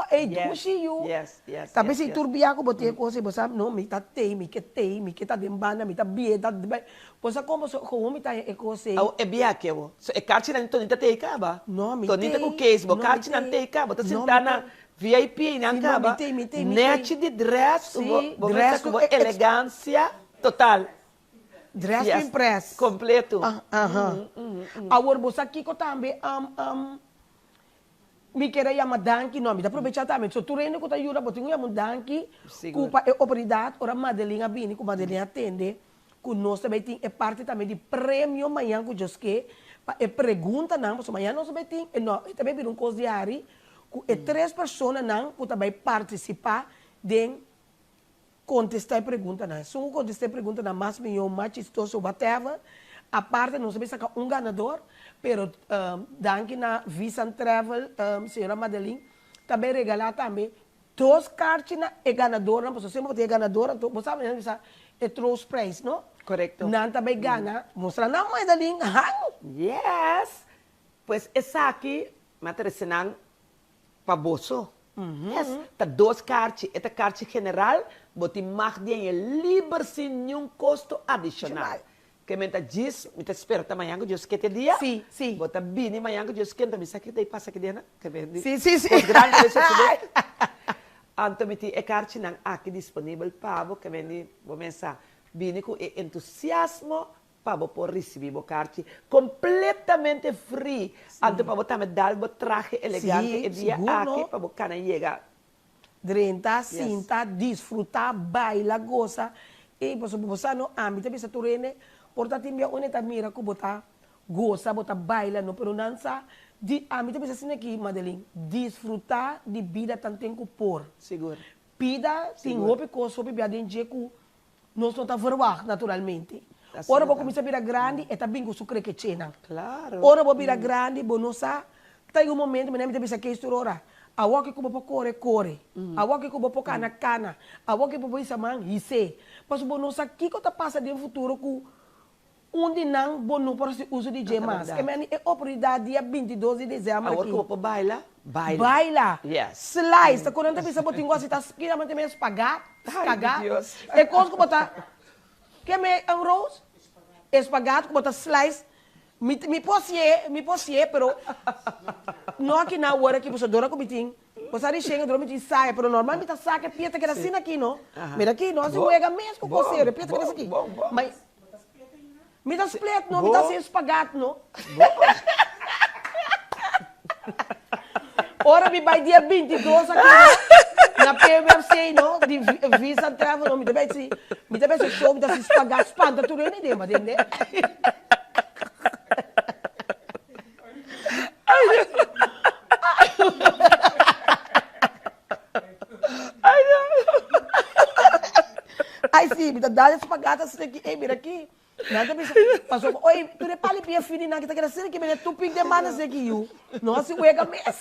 ey dushi yu. Yes, yes, Ta yes, p'esei yes. tur bia ku bo tin e kos ei bo sa, no mi ta tei, mi ke tei, mi ke ta den banda, mi ta bie, ta bai. Bo sa kon bo so, gewoon mi ta haña e kos ei. Awo e bia ke bo. So e karchinan di Tonita tei kaba? No, mi Tonita tei. ku Kees, bo No, mi karchinan tei. tei kaba? Bo ta No, sinta mi na tei. VIP einan Si, no, kaba? mi tei, mi tei, mi tei. Nechi di dress, Si, bo bo dress mester ku ku bo e e elegansia total. Dress Yes, bin press. Completo. Ah, aha. Awor bo sa kiko tambe um um mi kere yama danki, no mi ta probecha tambe. So tur hende ku ta yuda bo tin ku yama un danki Sigur. ku pa e oportunidat ora Madeline a bini ku Madeline a tende ku nos ta bay tin e parti tambe di premio mañan ku Dios ke pa e preguntanan pasobra mañan nos ta bay tin e no e ta bay bira un kos di hari ku e tres personanan ku ta bay partisipa den Kontestá e preguntanan. Esun ku kontestá e preguntanan mas mihó, mas chistoso, whatever. Aparte nos a bin saka un ganador, pero danki na Visan Travel, señora Madeline, ta bin regalá tambe dos karchi na e ganadornan, pasobra semper bo tin e ganador, anto bo sa manera bisa e troosprijs, no? Korekto. Nan ta bay gana. Mustra nan, Madeline, han! Yes! Pues esaki, mi a trese nan Pa boso. Yes, ta dos karchi. E ta karchi general, bo tin mag di haña liber sin niun kosto adishonal. Ke men ta djis, mi ta spera ta mañan ku Dios ke te dia. Sí, sí. Bo ta bini mañan ku Dios ke, anto mi sa ke ta i pasa ki dia nan. Ke men di Sí, sí, sí. kos grandi ta sosodé. Anto mi tin e karchinan aki disponibel pa bo, ke men di bo mesa bini ku e entusiasmo Pa bo por ricibi bo karchi completamente free. Anto pa bo tambe dal bo trahe elegante Sí, e dia sigur aki no. pa bo cana yega. Drenta, Yes. sinta, disfruta, baila, gosa. Ey, pasobra bo sa no, ami ta bisa tur hende, por ta tin bia unda e ta mira cu bo ta gosa, bo ta baila no, pero nan sa di, ami ta bisa asina aki, Madeline, disfruta di bida tanten cu por. Sigur. Bida tin Sigur. hopi cos, hopi bia den dje cu Nos no ta verwagt, naturalmente. Asina Ora bo ta. kuminsá bira grandi, e ta bin ku su krekechenan. Klaro. Ora bo bira grandi, bo no sa, ta yega un momento, manera mi ta bisa Kees tur ora, Awor ku bo por kore, kore. Awor ku bo por kana, kana. Awor ku bo por hisa man, his'é. Pasobra bo no sa kiko ta pasa den futuro ku Un di nan bo no por hasi uso di dje Ta mas. berdad. Ke meni e oportunidat dia 22 di desèmber Awor aki. ku bo por baila, baila. Baila. Yes. Slice. Ta ku nan ta bisa bo tin ku hasi ta skina man ta mira spagat, Ay, skagat. Dios. E kos ku bo ta, ke me ang Rose? Espagat ku bo ta slice. Mi mi por hasié, mi por hasié, pero no aki na awor aki pasobra dora ku mi tin, bo sa di shenga dora mi tin saya, pero normal mi ta saka e pia ta keda asina aki no. Aha. Mira aki, no hasi Bon, wega mes ku bon, kosero, e pia ta keda bon, asina aki. bon, bon. Ma Mi ta split no, mi ta hasi spagat no. Ora mi bai dia 22 aki no, na PMFC no, di Visa Travel no, mi ta bai si, mi ta bai si show, mi ta hasi spagat, spanta tur hende den, batende. Ai si, mi ta dal e spagat asina aki, ey mira aki. Nan ta bisa, pasobra oi, tur e pali pia fini nan ki ta keda asina aki, mira tupik den man asina aki, yu. No hasi wega mes.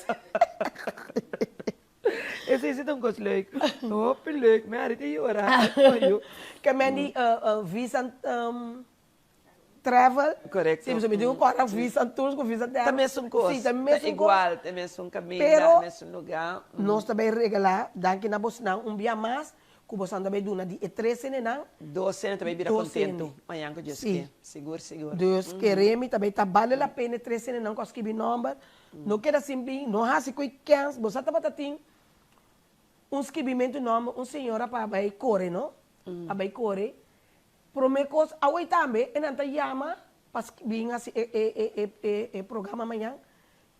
Esei si ta un kos leuk. Hopi leuk, mi a rita yora. Ke men di visa Travel. Correcto. Si, mi tin ku kòrda visa tours ku visa Ta travel. mesun kos. Si, ta mesun Ta kos. igual, ta mesun kaminda, Pero mesun lugá. nos ta bay regalá, danki na bosnan un bia mas, ku bosnan ta bay duna di e tres hendenan. Dos hende ta bay bira Dos kontentu hende. mañan ku Dios Si. ke. Sigur, sigur. Dus kere mi ta bay ta bale la pena e tres hendenan ku a skibi nòmber. No keda sin bin, no hasi ku e kèns. Bo sa tabata tin un skibimentu nòmber, un señora pa bay kore, no? A bay kore. Prome kos, awey tambe e nan ta yama pa bin hasi e e e e e programa mañan,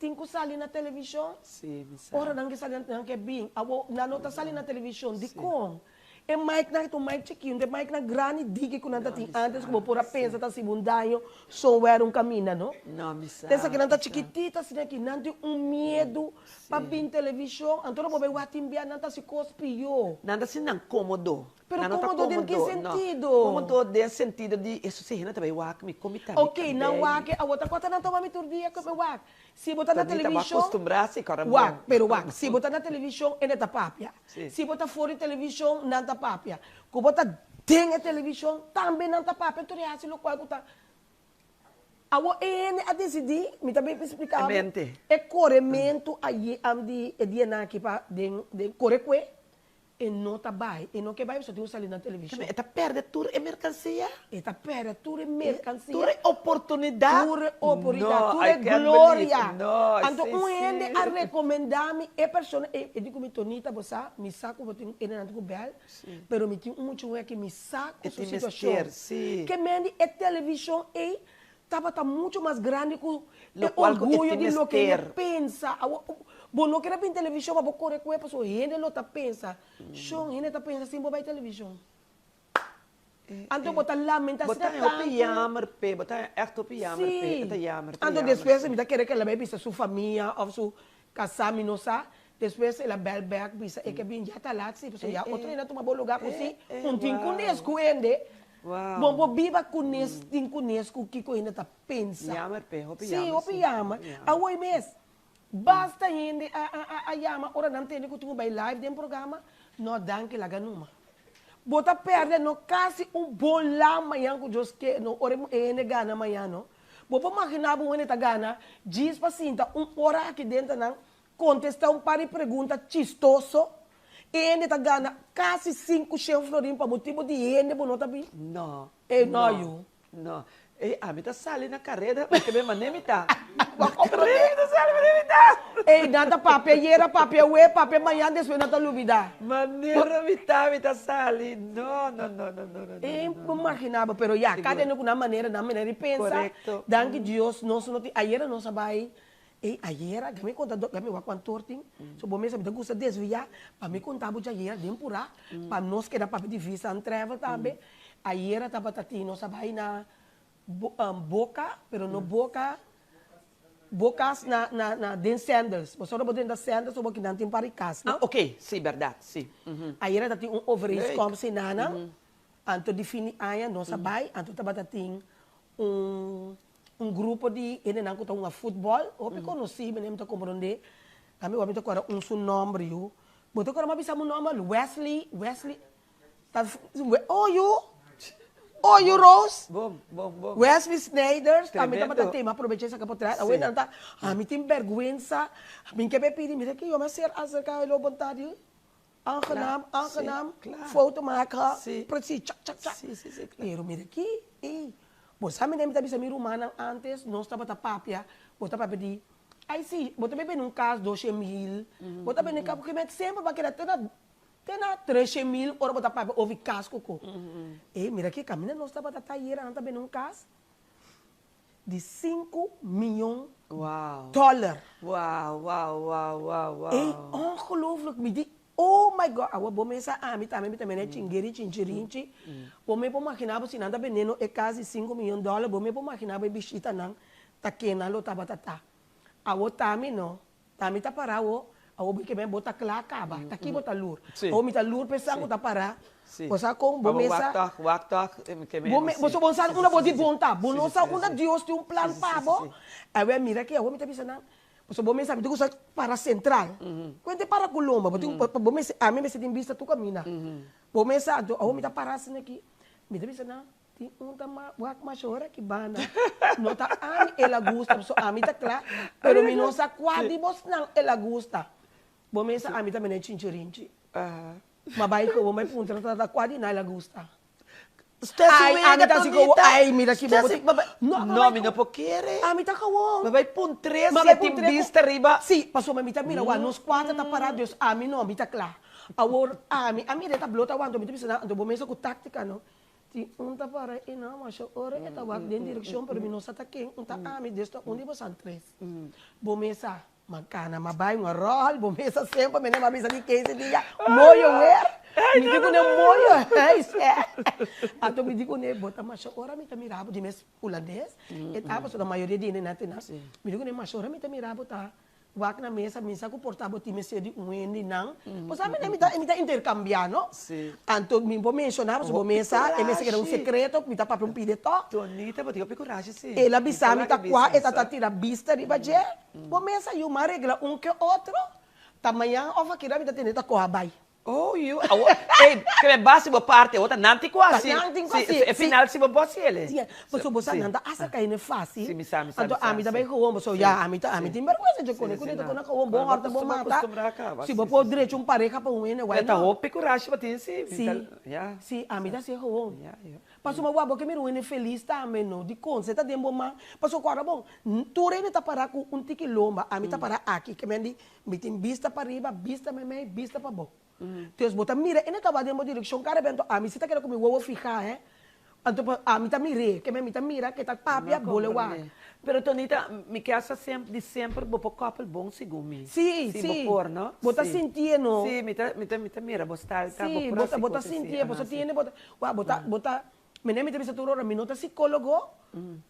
tin ku sali na televishon. Sí, mi sa. Ora nan ke sali nan ke bin, awo nan no ta sali na televishon, dikon? E mic nan ta un mic chikitu, e mic nan grandi diki ku nan ta tin antes ku bo por a pensa ta hasibo un daño somewhere un kaminda, no? No, mi sa. Ta esaki nan ta chikitito asina aki, nan tin un miedu pa bin televishon, anto bo bai wak tin bia nan ta hasi kos pió. Nan ta sinti nan kómodo. Pero Nan no ta kómodo den ki kómodo, no. sentido? Kómodo den sentido di esun si hende ta bai wak mi, kon mi ta mi Ok, nan kabei. wak e awor ta kua ta nan tuma mi tur dia ku mi wak. Si bo ta na Todita bo televishon, akostumbrá si kòrda bon. wak, pero wak, si bo ta na televishon e no ta papia. Si. Si bo ta for di televishon nan ta papia. Ku bo ta den e televishon tambe nan ta papia, tur e hasi lokual ku ta. Awor e hende a disidí, mi ta bin splika bo, Mente. e korementu aye am di e dianan aki pa den den kore kue, e no ta bai, e no ke bai pasobra tin un sali na televishon. E ta pèrdè tur e merkansia. E ta pèrdè tur e merkansia. Tur e oportunidat. Tur e oportunidat, No, tur I e can't gloria. believe. No, Anto sí, un hende sí. a rekomendá mi e persona ei, e di ku mi, Tonita, bo sa, mi sa ku bo tin hendenan ku bèl, pero mi tin un mucha muhé ku mi sa ku E su tin situashon. mester, sí. Ke men di e televishon ei tabata mucho mas grandi ku e Lokual ku e orguyo tin di loke hende mester. pensa. Awor, bo no kere bin televishon pa bo kore ku e pasobra hende lo ta pensa, Shon, hende ta pensa sin bo bai televishon. Anto bo ta lamenta Bo asina ta hopi tantu. yamer p'e, bo ta ègt hopi yamer p'e, Sí. e ta yamer, ta Anto yamer, despues sí. mi ta kere ku el a bai bisa su famia òf su kasá, mi no sa. Despues el a bèl bèk bisa e ke bin ya ta lat sí, pasobra ya otro hende a tuma bo lugá ku sí, un tin kunes ku hende. Bo por biba kunes tin kunes ku kiko hende ta pensa. Yamer p'e, hopi Sí, yamer, hopi sí. yamer. Awor mes, basta hende a a a yama ora nan tende ku tin ku bai live den programa, no danki laga numa. Bo ta pèrdè no kasi un bon la mañan ku Dios ke no ora e hende gana mañan no. Bo por maginá bo un hende ta gana djis pa sinta un ora aki denter nan kontestá un par di pregunta chistoso e hende ta gana kasi 500 florin pa motibu di hende bo no ta bin? No. E no yu. No. Ey, ami ta sali na kareda, mi ke be mane mi ta. Bo a komprondé? Mi ta sali mane mi ta. Ey, nan ta papia ayera, papia awe, papia mañan, despues nan ta lubidá. Manera mi ta, mi ta sali. No, no, no, no, no, no, no. Ey, bo maginá bo, pero ya, kada hende ku nan manera, nan manera di pensa. Korekto. Danki Dios, nos no tin, ayera nos a bai, ey, ayera, mi konta, mi wak kuantu or tin, so bo mester, mi ta gusta desviá, pa mi konta bo djayera den purá, pa nos keda papia di Visa and Travel tambe. Ayera tabata tin nos a bai na Boca, pero no Boca, Bocas na na na den Sandals. Bo solo bo drenta Sandals obo kinan tin par di cas, no? Ah, ok, si, berdad, si. Ayera ta tin un overeenkomst hinana, anto di fin di aña nos a bai, anto tabata tin un un grupo di hendenan ku ta hunga futbòl, hopi konosí, mi no ta komprondé, ami wak mi ta kòrda un su nòmber yu, bo ta kòrda mi a bisa bo nòmber? Wesley, Wesley. Ta oh yu oh yu Rose Bom, bom, bom. Wesley Sneijder tambe Tremendo. tabata tema aprovecha esaki por trae awe Sí. nan ta ami tin berguensa mi ke be pidi mira ki yo me ser acerca lo bontad di aangenaam Kla, sí, aangenaam kla. foto maka Sí. precies chak chak chak Sí, sí, sí, kla. pero mira ki ey bo sa mi ta bisa mi rumannan antes nos tabata papia bo ta papia di ay si bo ta bebe na un kas 200.000 bo ta bebe na semper bo a keda te na Te na 300.000 ora bo ta papia over kas koko. E mira ki kaminda nos tabata ta ayera nan ta bende un kas di sinku miyon dollar. Wow, wow, wow, wow, wow. Ey ongelooflijk mi di oh my God awor bo mesa ami tambe mi ta mene chingeri chinchirinchi bo me por magina bo si nan ta bendendo e kas di 5 miyon dollar bo me por magina bo e bishitanan ta kenan lo tabata ta. Awor tami no Ta mi ta para awo, awo bo ke bo ta kla kaba, ta ki bo ta lur? Awo mi ta lur p'esan ku ta para, bo sa kon bo mesa, bo me, bo bo sa unda bo di bon ta, bo no sa unda Dios tin un plan pa bo, awe mira aki awo mi ta bisa nan, pasobra bo mesa mi ta gusta para sentral, kuente para ku lomba, bo tin bo mester, ami mester tin bista tur kaminda, bo mesa anto awo mi ta para asina aki, mi ta bisa nan, Tin un ta wak masha ora ki banda. No ta ami el a gusta, pasobra ami ta kla, pero mi no sa kua di bosnan el a gusta. Bo mesa ami ta mene chinchirinchi. Ma bai ku bo mai puntra ta ta kua di nan el a gusta. Ai, ami ta hasi kowo, ai, mira ki bo bo tin. No, No, mi no por kere. Ami ta gewoon. Ma bai puntr'é Ma si bai e tin puntr'é ku- bista riba. Sí, pasobra mi ta mira wak, nos kuater ta pará, dus ami no, mi ta kla. Awor ami a mira e tabló ta wanta, mi ta bisa nan, anto bo mesa ku táktika no. Tin un ta para e nan masha ora e ta wak den direkshon pero mi no sa ta ken un ta ami des ta un di bosan tres. Bo mesa ma kana ma bai un ròl bo mesa semper mi a bisa di kese dia moyo wer mi di kuné moyo huis anto mi di kuné bo ta masha ora mi ta mira bo di mes hulandes e ta pasobra mayoria di hende nan te nan mi di kuné masha ora mi ta mira bo ta Wak na mesa misa ku por ta bo tin mester di un hende nan. Bo sa mi mi ta mi ta interkambiá no. Anto mi por menshoná pasobra bo mesa e mester keda un sekreto mi ta papia un pide tòg. Tonita bo tin hopi kurashi si. El a bisa mi ta kua e ta ta tira bista riba dje. Bo mesa yu m'a regla un ke otro. Ta mañan òf akira mi ta tende ta koha bai. Oh yu, awo, ey, ke me basi bo parti, awo ta nan tin ku hasi. Ta nan tin ku hasi. Si, e final si bo bo hasi ele. Si, pasobra bo sa nan ta hasta kai ne fasil. Si, mi sa, mi sa, mi sa. Anto ami ta bai gewoon, pasobra ya, ami ta, ami tin bergwensa dje kone ku ta kone gewoon, bo hòrta bo mata. Si bo por drecha un pareha pa un hende, why not? Ta hopi kurashi bo tin si. Si, si, ami ta hasié gewoon. Pasobra wak bo ke mira un hende felis tambe no, dikon? Se ta den bo man. Pasobra ku ora bon, tur hende ta para ku un tiki lomba, ami ta para aki, ke men di, Mi tin bista pa riba, bista meimei, bista pa bou. Entonces bo ta mira e no ta wak den bo direccion cada bes, anto ami si ta keda ku mi wowo fihá he, anto pa ami ta mir'é, ke mi ta mira ke ta papia bo lo wak. Pero Tonita, mi ke sa semper, di semper bo por koppel bon segun mi. Si, si. Si, bo por, no? Bo ta sintié no. Si, mi ta, mi ta, mi ta mira bo style ta, bo Si, por bo ta, hasi bo ta cos así, sintié, bo aha, sa si. tiene, bo ta, wak bo ta, bo ta, Mene mi ta bisa tur ora, mi no ta psicologo,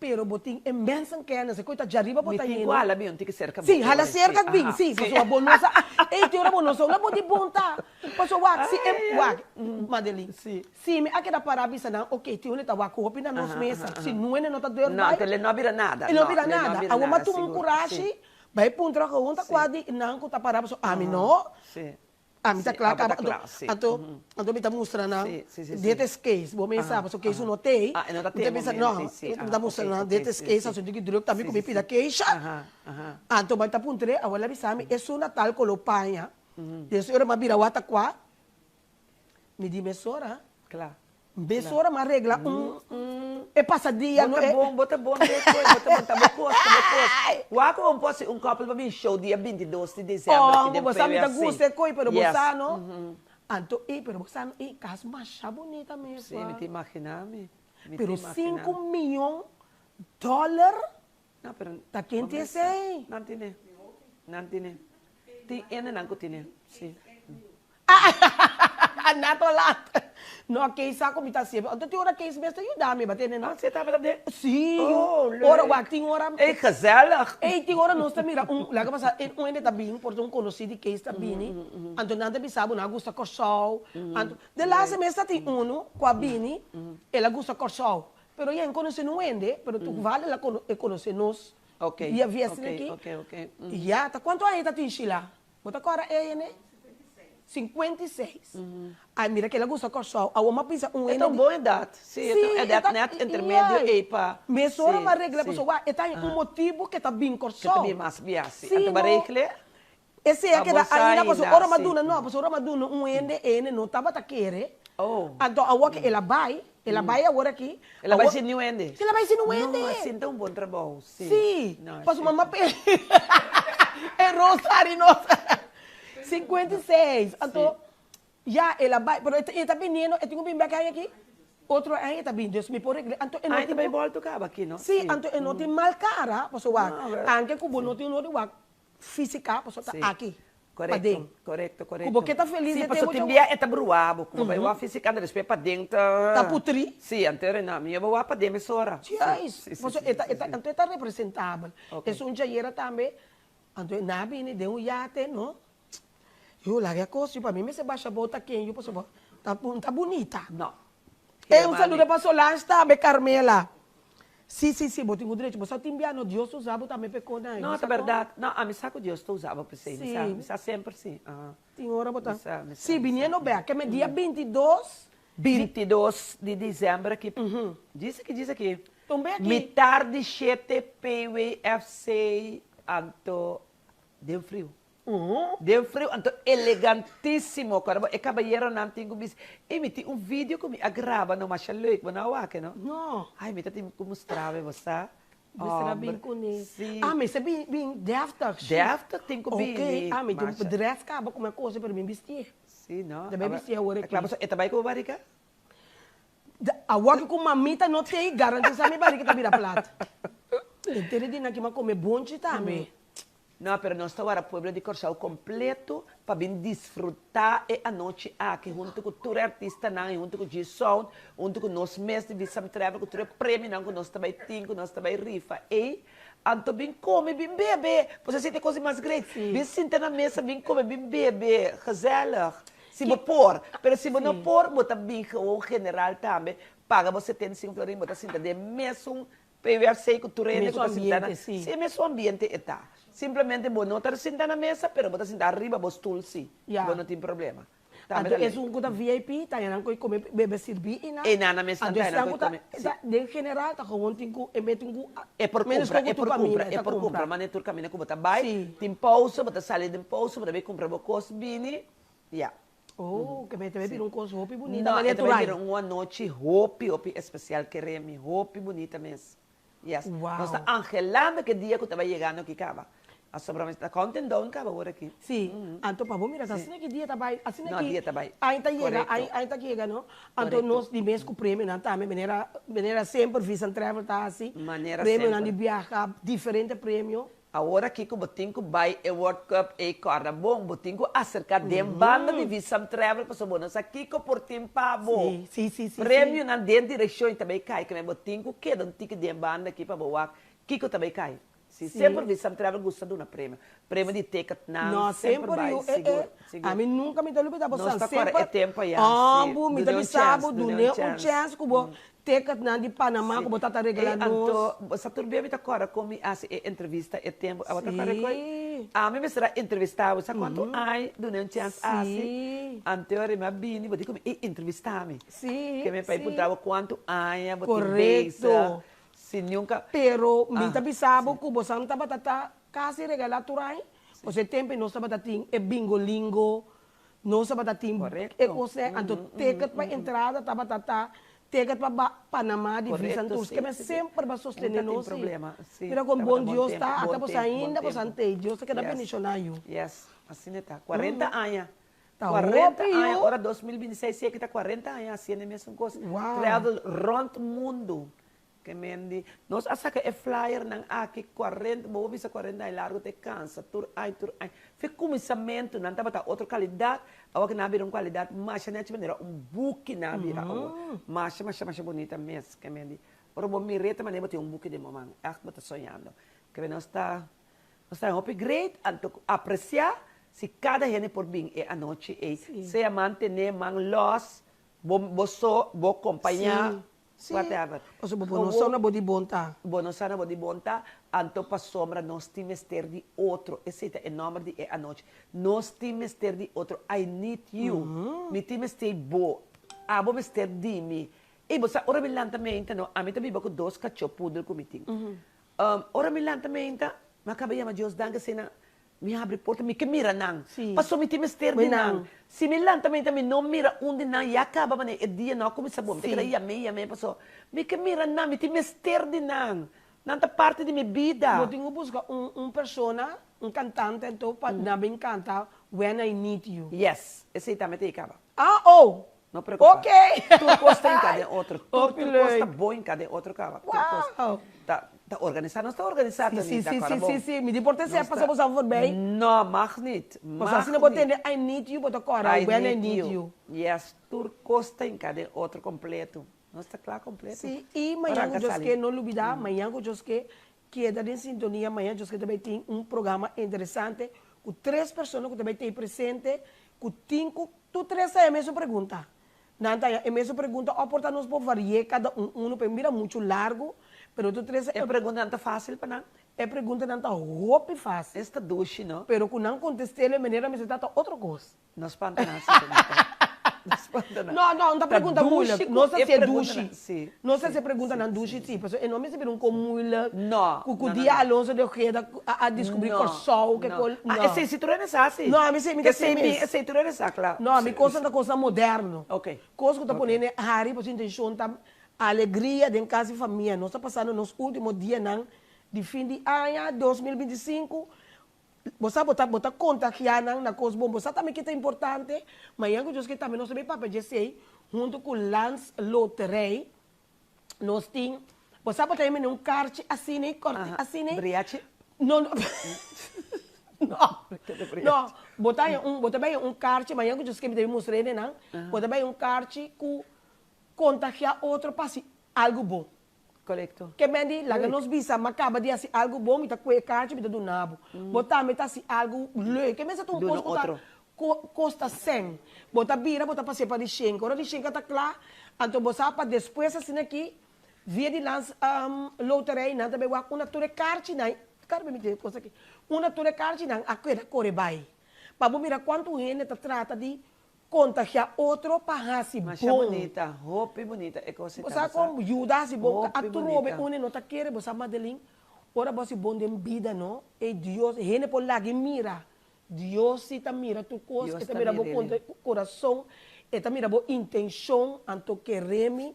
pero bo tin e mensenkennis, e koe ta djariba bo Mi ta tin yendo. ku hala bin un tiki serka bo. Si, hala Sí, serka bin, aha, si, sí. pasobra bo no sa, ey tin ora bo no sa unda bo di bon ta. Pasobra wak, si e, wak, Madeline, Sí. si mi a keda para bisa nan, ok, tin hende ta wak hopi na nos Aha, mesa, aha, si aha. nuene no ta durf No, bai, anto le no a bira nada, e no no, bira le no a nada. bira Awor mi a nada, tuma un sigur, kurashi, sí. bai puntra gewoon ta Sí. kua di nan ku ta para, pasobra ami no. Sí. Ami ta Sí, kla abo ta kaba, kla, sí. anto, anto mi ta mustra nan, Sí, sí, sí, dit sí. is case, bo mester sa, pasobra case no t'ei, Ah, e no ta mi t'ei ta bisa, momento, no, sí, sí, mi ah, ta mustra ok, nan, ok, dit is sí, case, sí. asuntu di druk tambe Sí, ku mi sí, pida sí. keisha, Aha, aha. anto mi ta puntr'é, awor el a bisa mi, esun na tal koló paña, des ora mi a bira wak ta kua, mi di mesora, Kla. Mesora mi a regla un, un, e pasadia, Bo no ta e. bon, bo ta bon despues, bo ta bon, ta bo kos, ta bo kos. Wak ku bo por hasi un kòpel pa bin show dia 22 di desèmber aki Oh, den bo sa mi ta PWC. gusta e koi, pero bo Yes. sa no. Anto ei, pero bo sa no, ei kas masha bunita mes Sí, mi wak. ta imaginá mi. Mi ta Pero imaginá. sinku miyon dòler No, pero ta ken bo tin mes sa. esei? Nan tine, nan tine. Tin hendenan ku tine, sí. Nato laat. No, Kees sa ku mi ta hasié. Anto tin ora Kees mes ta yuda mi, batende no? Ah, si e tabata den? Sí, Oh, leuk. ora wak tin ora. Ey, gezellig. Ey, tin ora nos ta mira un, laga pasa, un hende ta bin, por ta un konosí di Kees ta bini, anto nan ta bisa bo nan a gusta Kòrsou. Anto, de laatste mes ta tin unu ku a bini, el a gusta Kòrsou, pero yen konosé nun hende, pero toevallig el a e konosé nos via via esaki. Ok, ok, ok. Ya, ta kuantu aña e ta tin Sheila? Bo ta kòrda e hende? 56. Ai, mira kila gusta Kòrsou. Awor m'a bisa un E hende ta un di. bon edat. Sí, e ta un edat nèt intermedio ei pa. Mesora Sí, m'a regla sí. pasobra wak e ta un motibu ke ta bin Ke ta Kòrsou. bin mas bia, sí. Sí, Anto bo a no. regle? Esei a Pa bo keda sa ainda pasobra ainda, ora m'a sí. duna, no, pasobra ora m'a duna un hende, e hende no tabata kere. Oh. Anto awor ke el a bai, el a bai awor aki. El a bai awor- sin niun hende? El a bai sin niun hende. No, asina ta un bon trabou, sí. Sí, No, pasobra sí. mama pe e Rosari nos 56, anto ya el a bai, pero e ta biniendo, e tin ku bin bek aña aki, otro aña e ta bin, dus mi por regla, anto e no Ah, e ta tin bai bolto kaba aki, no? Sí, anto e no tin mal kara, pasobra wak, No, pero anke ku bo no tin no di wak física, pasobra Sí. ta aki, Korekto, paden. korekto, Ku korekto. bo ke ta felis Sí, de pasobra tempo tin dje bia e ta bruá bo, ku bo bai wak física, anto despues paden ta. Ta putrí. Sí, anto e no, mi bo wak paden mesora. Sí, Juist, sí, sí, pasobra sí, e ta, sí, e ta, sí. anto e ta representabel. Ok. Esun djayera tambe, anto e na bini den un yate, no. Yu, laga e kos yu, pa mi mester basha bou ta ken yu, pasobra ta, ta bunita. No. E un saludo pa Solange tambe, Carmela. Si, si, si, bo tin ku drecho. Bo sa tin bia no, Dios ta usa bo tambe p'e kos nan. No, ta bèrdat. No, ami sa ku Dios ta usa bo p'esei. Mi sa, mi sa semper si. Aha. Tin ora bo ta. Mi sa, mi sa. Si, biniendo bèk, ke me dia 22. 22 di desèmber aki. Djis aki, djis aki. Tumbe aki. Mitar di shete PWFC anto den friu. Den friu anto elegantisimo kora bo e kabayeronan tin ku bisa ey mi tin un video ku mi a graba no masha leuk bo no a wak no? No. Ay mi ta tin ku mustra bo sa. Mester a bin kuné. Si. Ah mester bin bin deftig shi. Deftig tin ku bini. Ok ah mi tin un dress kaba ku mi a kose pero mi bistié. Si no. Ta bai bistié awor aki. Kla pasobra e ta bai ku bo barika? Awor ku mamita no tei garantisa mi barika ta bira plat. Henter e di nan ki mi a kome bonchi tambe. No, pero nos ta wara pueblo di Kòrsou kompleto pa bin disfrutá e anochi aki huntu ku tur e artistanan i huntu ku G-Sound, huntu ku nos mes di Visam Travel ku tur e premionan ku nos ta bai tin, ku nos ta bai rifa ei. Anto bin kome, bin bebe! Bo sa sinti e kos di mas great? Bin sinta na mesa, bin kome, bin bebe, gezellig. Si bo por, pero si bo no por, bo ta bin gewoon general tambe, paga bo 75 florin, bo ta sinta den mesun PWC ku tur hende ku ta sinta na. Si. Si, e mesun ambiente e ta. Simplemente bo no ta sinta na mesa, pero bo ta sinta ariba bo stul si. Ya. Bo no tin problema. Tambe Anto ta leuk. esun ku ta VIP ta nan ku kome bebe sirbi i nan. E nan nan mes nan Anto ta nan esnan ku ku ta kome, si. ta den general ta gewoon tin ku e me tin ku E por menos kumpra, ku e tur por kaminda kumpra, e e ta por kumpra. kumpra. Mane tur kaminda ku bo ta bai, Si. tin pousa, bo ta sali den pousa, bo ta bai kumpra bo kos bini, ya. Oh, ke me ta bai bira un kos hopi bunita No, manera e ta bai tur ai. bira un anochi hopi, hopi espesial, kere mi, hopi bunita mes. Yes. Nos ta Wow. anhelando ke dia ku ta bai yegando aki kaba. Asobra mi ta counting down kaba awor aki. Si, anto pa bo mira ta asina ki dia ta bai, asina No, ki dia ta bai. aña ta yega, Korekto. aña ta yega no. Anto Korekto. nos di mes ku premionan tambe manera manera semper Visan Travel ta hasi, Manera premionan semper. di biaha, diferente premio. Awor aki ku bo tin ku bai e World Cup ei kòrda bon, bo tin ku aserká den banda di Visam Travel pasobra bo no sa kiko por tin pa bo. Sí, sí, sí, sí. Premionan den direkshon i ta bai kai, keme bo tin ku keda un tiki den banda aki pa bo wak kiko ta bai kai. Sí, Sí. semper Visam Travel gusta duna premio. Premio di ticketnan, No, semper semper bai, yu, eh, sigur, eh. sigur. Ami nunka mi ta lubida bo Nos san ta kòrda semper e tempu ayá, sí. Òmbu, mi ta Dun'é un bisa chèns, bo, dun'é un dun'é un chèns. chèns ku bo ticketnan di Panama Sí. ku bo tata regala Ey, nos. anto, bo sa tur bia mi ta kòrda kon mi hasi e entrevista e tempu. Abo ta kòrda Sí. koe? Ami mester a entrevistá bo. Sa kuantu aña dun'é un chèns hasi? Sí. Anto ora mi a bini, bo di ku mi, ey, entrevistá mi. Sí, Ke mi pa e sí. puntra bo kuantu aña bo tin bezig. Korekto. Si nunka. Pero mi Ah, ta bisa bo sí. ku bo san tabata ta kasi regalá tur aña. Pasobra e tempu nos tabata tin e bingolingo, nos tabata tin e Korekto. kosnan, anto ticket pa entrada tabata ta ticket pa ba Panama di Visa Korekto, Tours. sí, Ke men sí, sí. semper ba sostené Nunka tin nos i problema, sí. mira kon Tabata bon bon Dios tempu, ta, ata bon bo tempu, bon ainda bo tempu. sant'ei. Dios ta keda Yes, bendishoná yu. yes, asina ta. 40 aña. Ta 40 hopi aña, yu. ora 2026 yega ta 40 aña hasiendo e mesun kos. Wow. Travel rònt mundu. Ke men di, nos a saka e flyernan aki 40, bo por bisa 40 aña largu te kansa, tur aña, tur aña. Fe kuminsamentu nan tabata otro kalidat, awor ke nan a bira un kualidat masha nechi manera un buki nan a bira awor. Masha, masha, masha bunita mes. Ke men di, ora bo mir'é ta manera bo tin un buki den bo man, ègt bo ta soñando. Ke men nos ta Nos ta hopi great anto cu aprecia si cada hende por bin e anochi ey, sea man tene, man los, bo bo so, bo compaña, Sí, whatever. Pasobra bo no sa na bo di bon ta. Bo no sa na bo di bon ta, anto pasobra nos tin mester di otro, esey ta e nomber di e anochi, nos tin mester di otro, I need you, mi tin mester bo, abo mester di mi, ey bo sa ora mi lanta meinta no, ami ta biba cu dos cacho poodle cu mi tin, Ora mi lanta meinta, mi a kaba yama Dios danki asina, mi habri porta, mi ke mira nan, pasobra mi tin mester di nan. Si mi lanta meinta mi no mira un di nan, ya kaba manera e dia no a kuminsá bon, mi ta keda yam'é yam'é pasobra mi ke mira nan, mi tin mester di nan, nan ta parti di mi bida. Bo tin ku buska un un persona, un kantante anto pa nan bin kanta When I Need You. Yes, esei tambe ta e kaba. Ah oh! No preocupa. Ok! Tur cos ta hinca den otro. Tur Hopi tur cos ta leuk. bo hinca den otro caba. Tur cos Wow! ta ta organisa. Nos ta organisa Sí, sí, Tonita, sí, cora sí, bon. sí, sí. Mi di por te Nos sepa ta sa bo sa voorbij. No, mag niet. Pasobra Mag asina bo niet. tende I need you, bo ta cora I when I need need you. you. Yes, tur cos ta hinca den otro completo. Nos ta cla completo. Sí, y Ora mañan cu anca Dios sali. ke no lubida, mañan cu Dios ke keda den sintonia, mañan Dios ke ta bay tin un programa interesante cu tres persona cu ta bay tey presente cu tin cu Tur tres ta e mesun pregunta. Nan ta haña e mesun pregunta o por ta nos por vari'é kada un unu pa e mira muchu largu, pero tur tres E preguntanan ta fásil pa nan? E preguntanan ta hopi fásil. Es ta dushi, no? Pero ku nan kontest'é e manera mester ta ta otro kos. No spanta nan, si Tonita. No spanta nan. No, no, no ta pregunta moeilijk. Ta Nos dushi ta ku e hasié preguntanan, dushi. si, Nos ta si, hasié preguntanan si, dushi, si. si. Pasobra e no mester bira un kon moeilijk. No, Ku ku no, no, dia no. Alonso de Ojeda a a descubrí No, Kòrsou, ke no. kol, Ah, no. esei si tur hende sa si. No, ami si, mi ta Esei si mi, mes. esei tur hende sa, kla. No, mi kosnan ta kosnan moderno. Ok. Kos ku ta Ok. pone hende hari pasobra intenshon ta alegria den kas di famia. Nos ta pasando nos ultimo dianan di fin di aña 2025. Bo sa bo ta bo ta kontagiá nan na kos bon. Bo sa tambe ke ta importante? Mañan ku Dios ke tambe nos ta bin papia dje esei huntu ku Landsloterij. Nos tin, bo sa bo ta himene un karchi asina, korti asina. Briachi? No, no. No, no, bo ta haña un, bo ta bay un karchi, mañan ku Dios ke mi ta bin mustra hende nan, bo ta bay un karchi ku kontagiá otro pa hasi algu bon. Korekto. Ke men di, laga nos bisa, m'a kaba di hasi algu bon, mi ta kue e karchi, mi ta duna bo. Bo tambe ta hasi algu leuk. Ke mester ta un Duna kos ku ta otro. kosta sèn. Bo ta bira, bo ta pas'é pa di shenka. Ora di shenka ta kla, anto bo sa pa despues asina aki, via di lans loterij, nan ta bai wak unda tur e karchinan, kar mi tin e kos aki, unda tur e karchinan a keda kore bai. Pa bo mira kuantu hende ta trata di. kontagiá otro pa hasi Masha bon. bunita, hopi bunita e kos ei Bo ta, sa bo sa. kon yuda hasi bon Hopi atrobe bunita. unda no ta kere, bo sa Madeline, ora bo hasi bon den bida no, ei Dios, hende por laga mira, Dios si ta mira tur kos, Dios e ta ta mira bo mir'e. kurason, e ta mira bo intenshon, anto kere mi,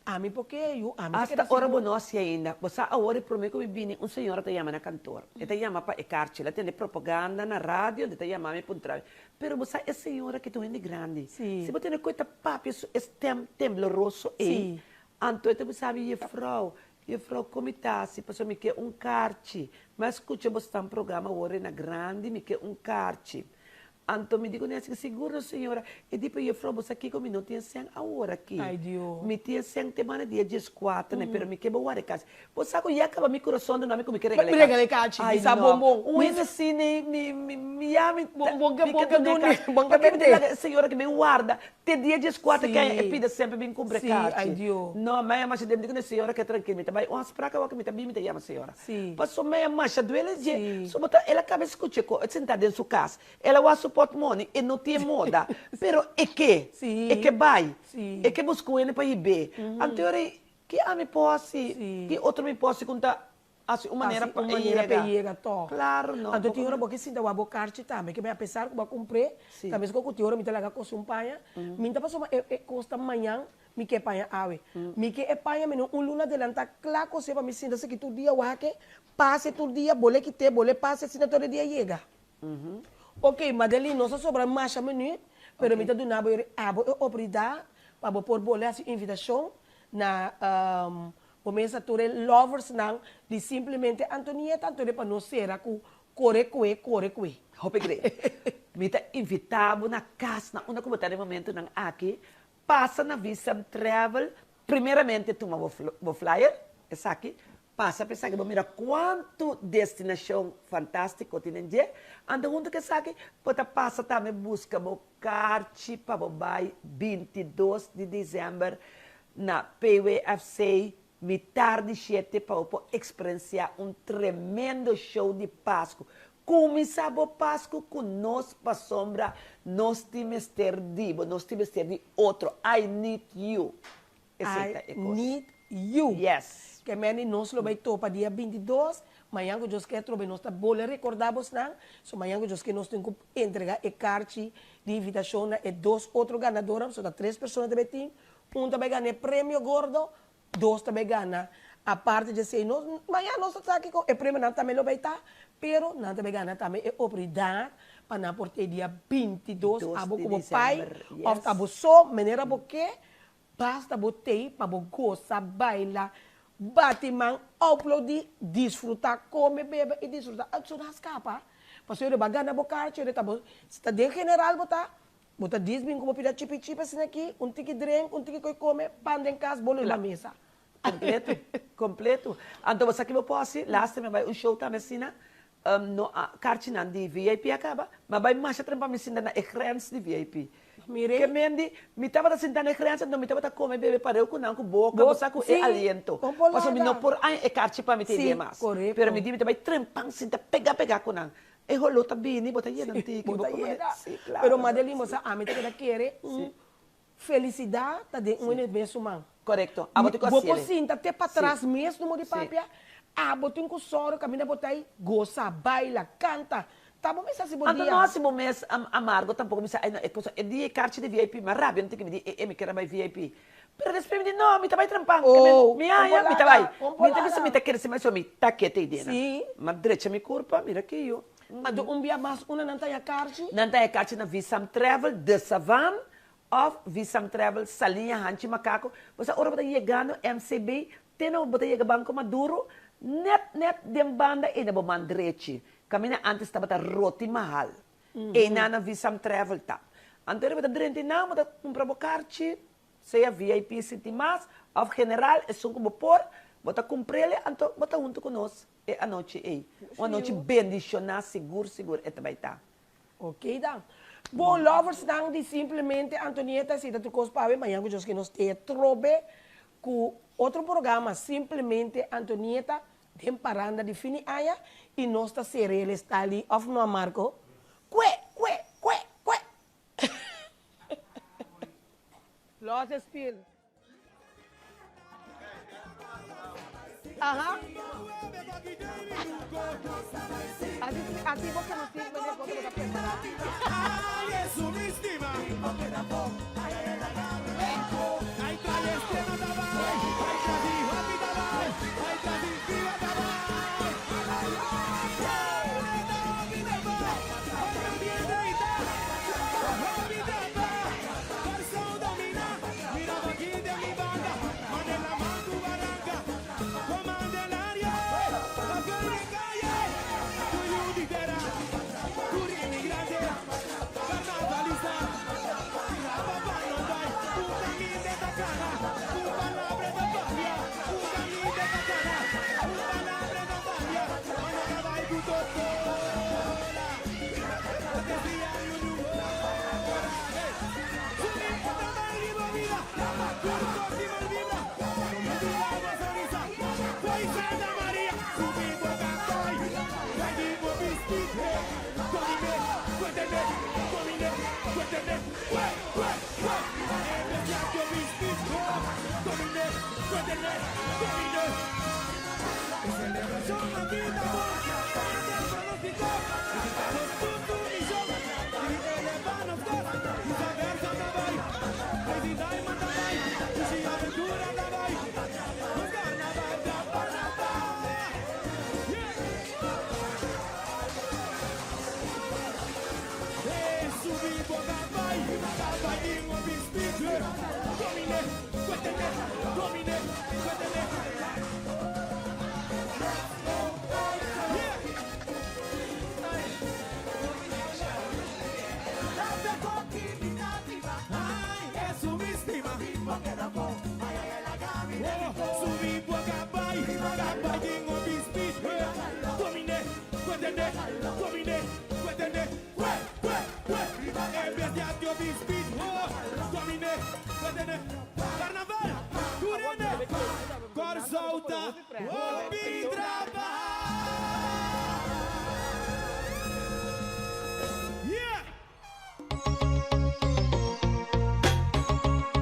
Ami por ke yu, ami ta keda Asta ora bo sigur. no hasi ainda. Bo sa awor e prome ku mi bini un señora ta yama na kantor. E ta yama pa e karchi. El a tende propaganda na radio, el ta yama mi puntra mi. Pero bo sa e señora ki ta un hende grandi. Sí. Si bo tende ku e ta papia su e stem tembloroso ei, Sí. anto e ta bisa mi, Jefrou, jefrou kon mi ta hasi pasobra mi ke un karchi. Mi a skucha bo stan programa awor e na grandi, mi ke un karchi. Anto mi di ku Nancy, Sigur no señora. E di, Pero jefrou, bo sa kiko mi no tin sèn awor aki. Ay Dios. Mi tin sèn te banda dia dieskuater ne, pero mi ke bo warda e kachi. Bo sa ku ya kaba mi kurason duna mi ku mi ke regala e kachi. Regala e kachi, mi Ay sa no. bon bon. Un hende asina mi, mi, mi, mi ya mi Bon bon ke mi bon ke ke duna e duna, kachi. bon ke Pake mi ta bende. laga e señora ke bin warda te dia dieskuater ke aña e Sí. pida semper bin kumpra e Sí, ay kachi. Dios. No, mi a yama masha den, mi di ku e señora ke trankil, mi ta bai un afsprak awor ke mi ta bin mi ta yama señora. Sí. Pasobra mi a masha duele dje. Sí. So bo ta, el a kaba skucha ku e sentá den su kas. El a wak su portmoni, e no tin moda, pero e ke, Sí. e ke bai, Sí. e ke buska un hende pa hib'é. Anto e ora ei, ki ami por hasi, Sí. ki otro mi por hasi ku N ta hasi un manera Hasi pa un e manera pa e yega? yega tòg. Klaro, no. Anto tin ora bo ke sinta wak bo karchi tambe, ke apesar ku bo a kumpr'é, Sí. ta meskos ku tin ora mi ta laga kosi un paña, mi ta pasobra e e kos ta mañan, mi ke paña awe. Mi ke e paña mi no un luna adelantá kla kosé pa mi sinta esaki tur dia wak e, pase tur dia, bo le kit'é, bo le pase asina tur e dia yega. Ok, Madeline, nos a sobra masha minuut, pero mi ta duna bo abo e oportunidad pa bo por bole haci invitacion na bo mesa tur e loversnan di Simplemente Antonieta, anto pa nos cera cu Core Cue, Core Cue. Hopi great. Mi ta invita bo na cas na unda cu bo ta den momentonan aki, pasa na Visam Travel, primeramente tuma bo flyer, esaki, Pasa pa esaki bo mira kuantu destinashon fantástiko tin den dje. Anto huntu ku esaki bo ta pasa tambe buska bo karchi pa bo bai 22 di desèmber na PWFC mitar di shete pa bo por eksperensiá un tremendo show di Pasku. Kuminsá bo Pasku ku nos pasobra nos tin mester di bo, nos tin mester di otro. I need you. Esei ta I e kos. need you. Yes. Ke meni nos lo bai topa dia 22, mañan ku Dios ke atrobe nos ta bole rekordá bosnan, so mañan ku Dios ke nos tin ku entregá e karchi di invitashon na e dos otro ganadornan, so ta tres persona ta bai tin, un ta bai gana e premio gordo, dos ta bai gana aparte di esei nos, mañan nos ta sa kiko e premionan tambe lo bai ta, pero nan ta bai gana tambe e oportunidat pa nan por te dia 22 Dos abo di ku bo pai december, òf yes. ta bo so, manera bo ke, Basta bo tei pa bo gosa, baila, bati man, aplaudí, disfrutá, kome, bebe i disfrutá. Su no a skapa. Pasobra bo a gana bo karchi, ora ta bo, si ta den general bo ta, bo ta dis bin ku bo pida chipi chipi asina aki, un tiki drink, un tiki koi kome, pan den kas, bo lo riba mesa. Kompleto, kompleto. Anto bo sa ki bo por hasi? Laatste mi a bai un show tambe asina, No a karchinan di VIP a kaba, ma bai masha trempa mi sinta na e grens di VIP. Mire. Ke mendi, mi tabata sinta na e grens anto mi tabata kome bebe pareu ku nan ku boka, bo sa ku e aliento. Pasobra mi no por haña e karchi pa mi ta idea mas. Pero mi di mi ta bai trempan sinta pega pega ku nan. E holó ta bini, bo ta yena un tiki, Bo bo ta kome. yena. Si, klaro. Pero Madeline, bo sa ami ta keda kere un Felisidat ta den un en e mesun man. Korekto. Abo tin ku Bo por hasiel. sinta te patras mes no modi papia. Abo tin ku sòru kaminda bo ta ei gosa, baila, kanta. Ta bo mes hasi bo Anto dia. no hasi bo mes amargo tampoko mi sa ay no e cosa e dia e karchi di vip mi a rabia no tin ke mi di e e mi kier a bai vip. Pero despues mi di no mi ta bai trempan ke Oh, mi haña mi ta bai. kon Mi ta bisa polada. mi ta kere si mi mi ta kete e dianan. Sí. Mi a drecha mi kurpa mira kiyo. Anto un bia mas unda nan ta haña karchi? Nan ta haña karchi na Visam Travel De Savan Of Visam Travel Saliña Hanchi Macaco. Bo sa ora bo ta yegando MCB te na bo ta yega Banco Maduro net net den banda ei na bo man drechi. Caminda antes tabata Roti Mahal. Einan na Visam Travel ta. Anto ora bo ta drenta einan bo ta cumpra bo karchi sea VIP sinti mas of general esun cu bo por bo ta cumprele anto bo ta hunto cu nos e anochi ei. Un anochi bendiciona sigur sigur e ta bay ta. Ok dan. Bon loversnan di simplemente Antonieta si ta tur kos pa awe mañan ku Dios ke nos te trobe ku otro programa simplemente Antonieta den paranda di fini aña y nos ta sere el style di of no Marco? Kue kue kue kue. Los e spiel. Aha. Así, así bo conocí, meneer, cuando bo ta prepara.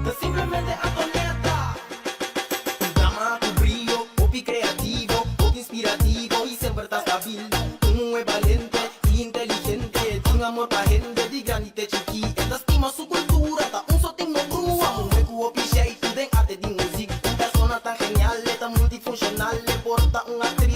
Ta simplemente Antonetta. Un dama ku brio, hopi kreativo, hopi inspirativo i semper ta stabil. Un muhé balente i inteligente, tin amor pa hende di grandi te chikí. E ta stima su kultura, ta un sotin no brua. Muhé ku hopi sheitu den arte di muzik. Un persona tan genial, e ta multifunshonal, e por ta un.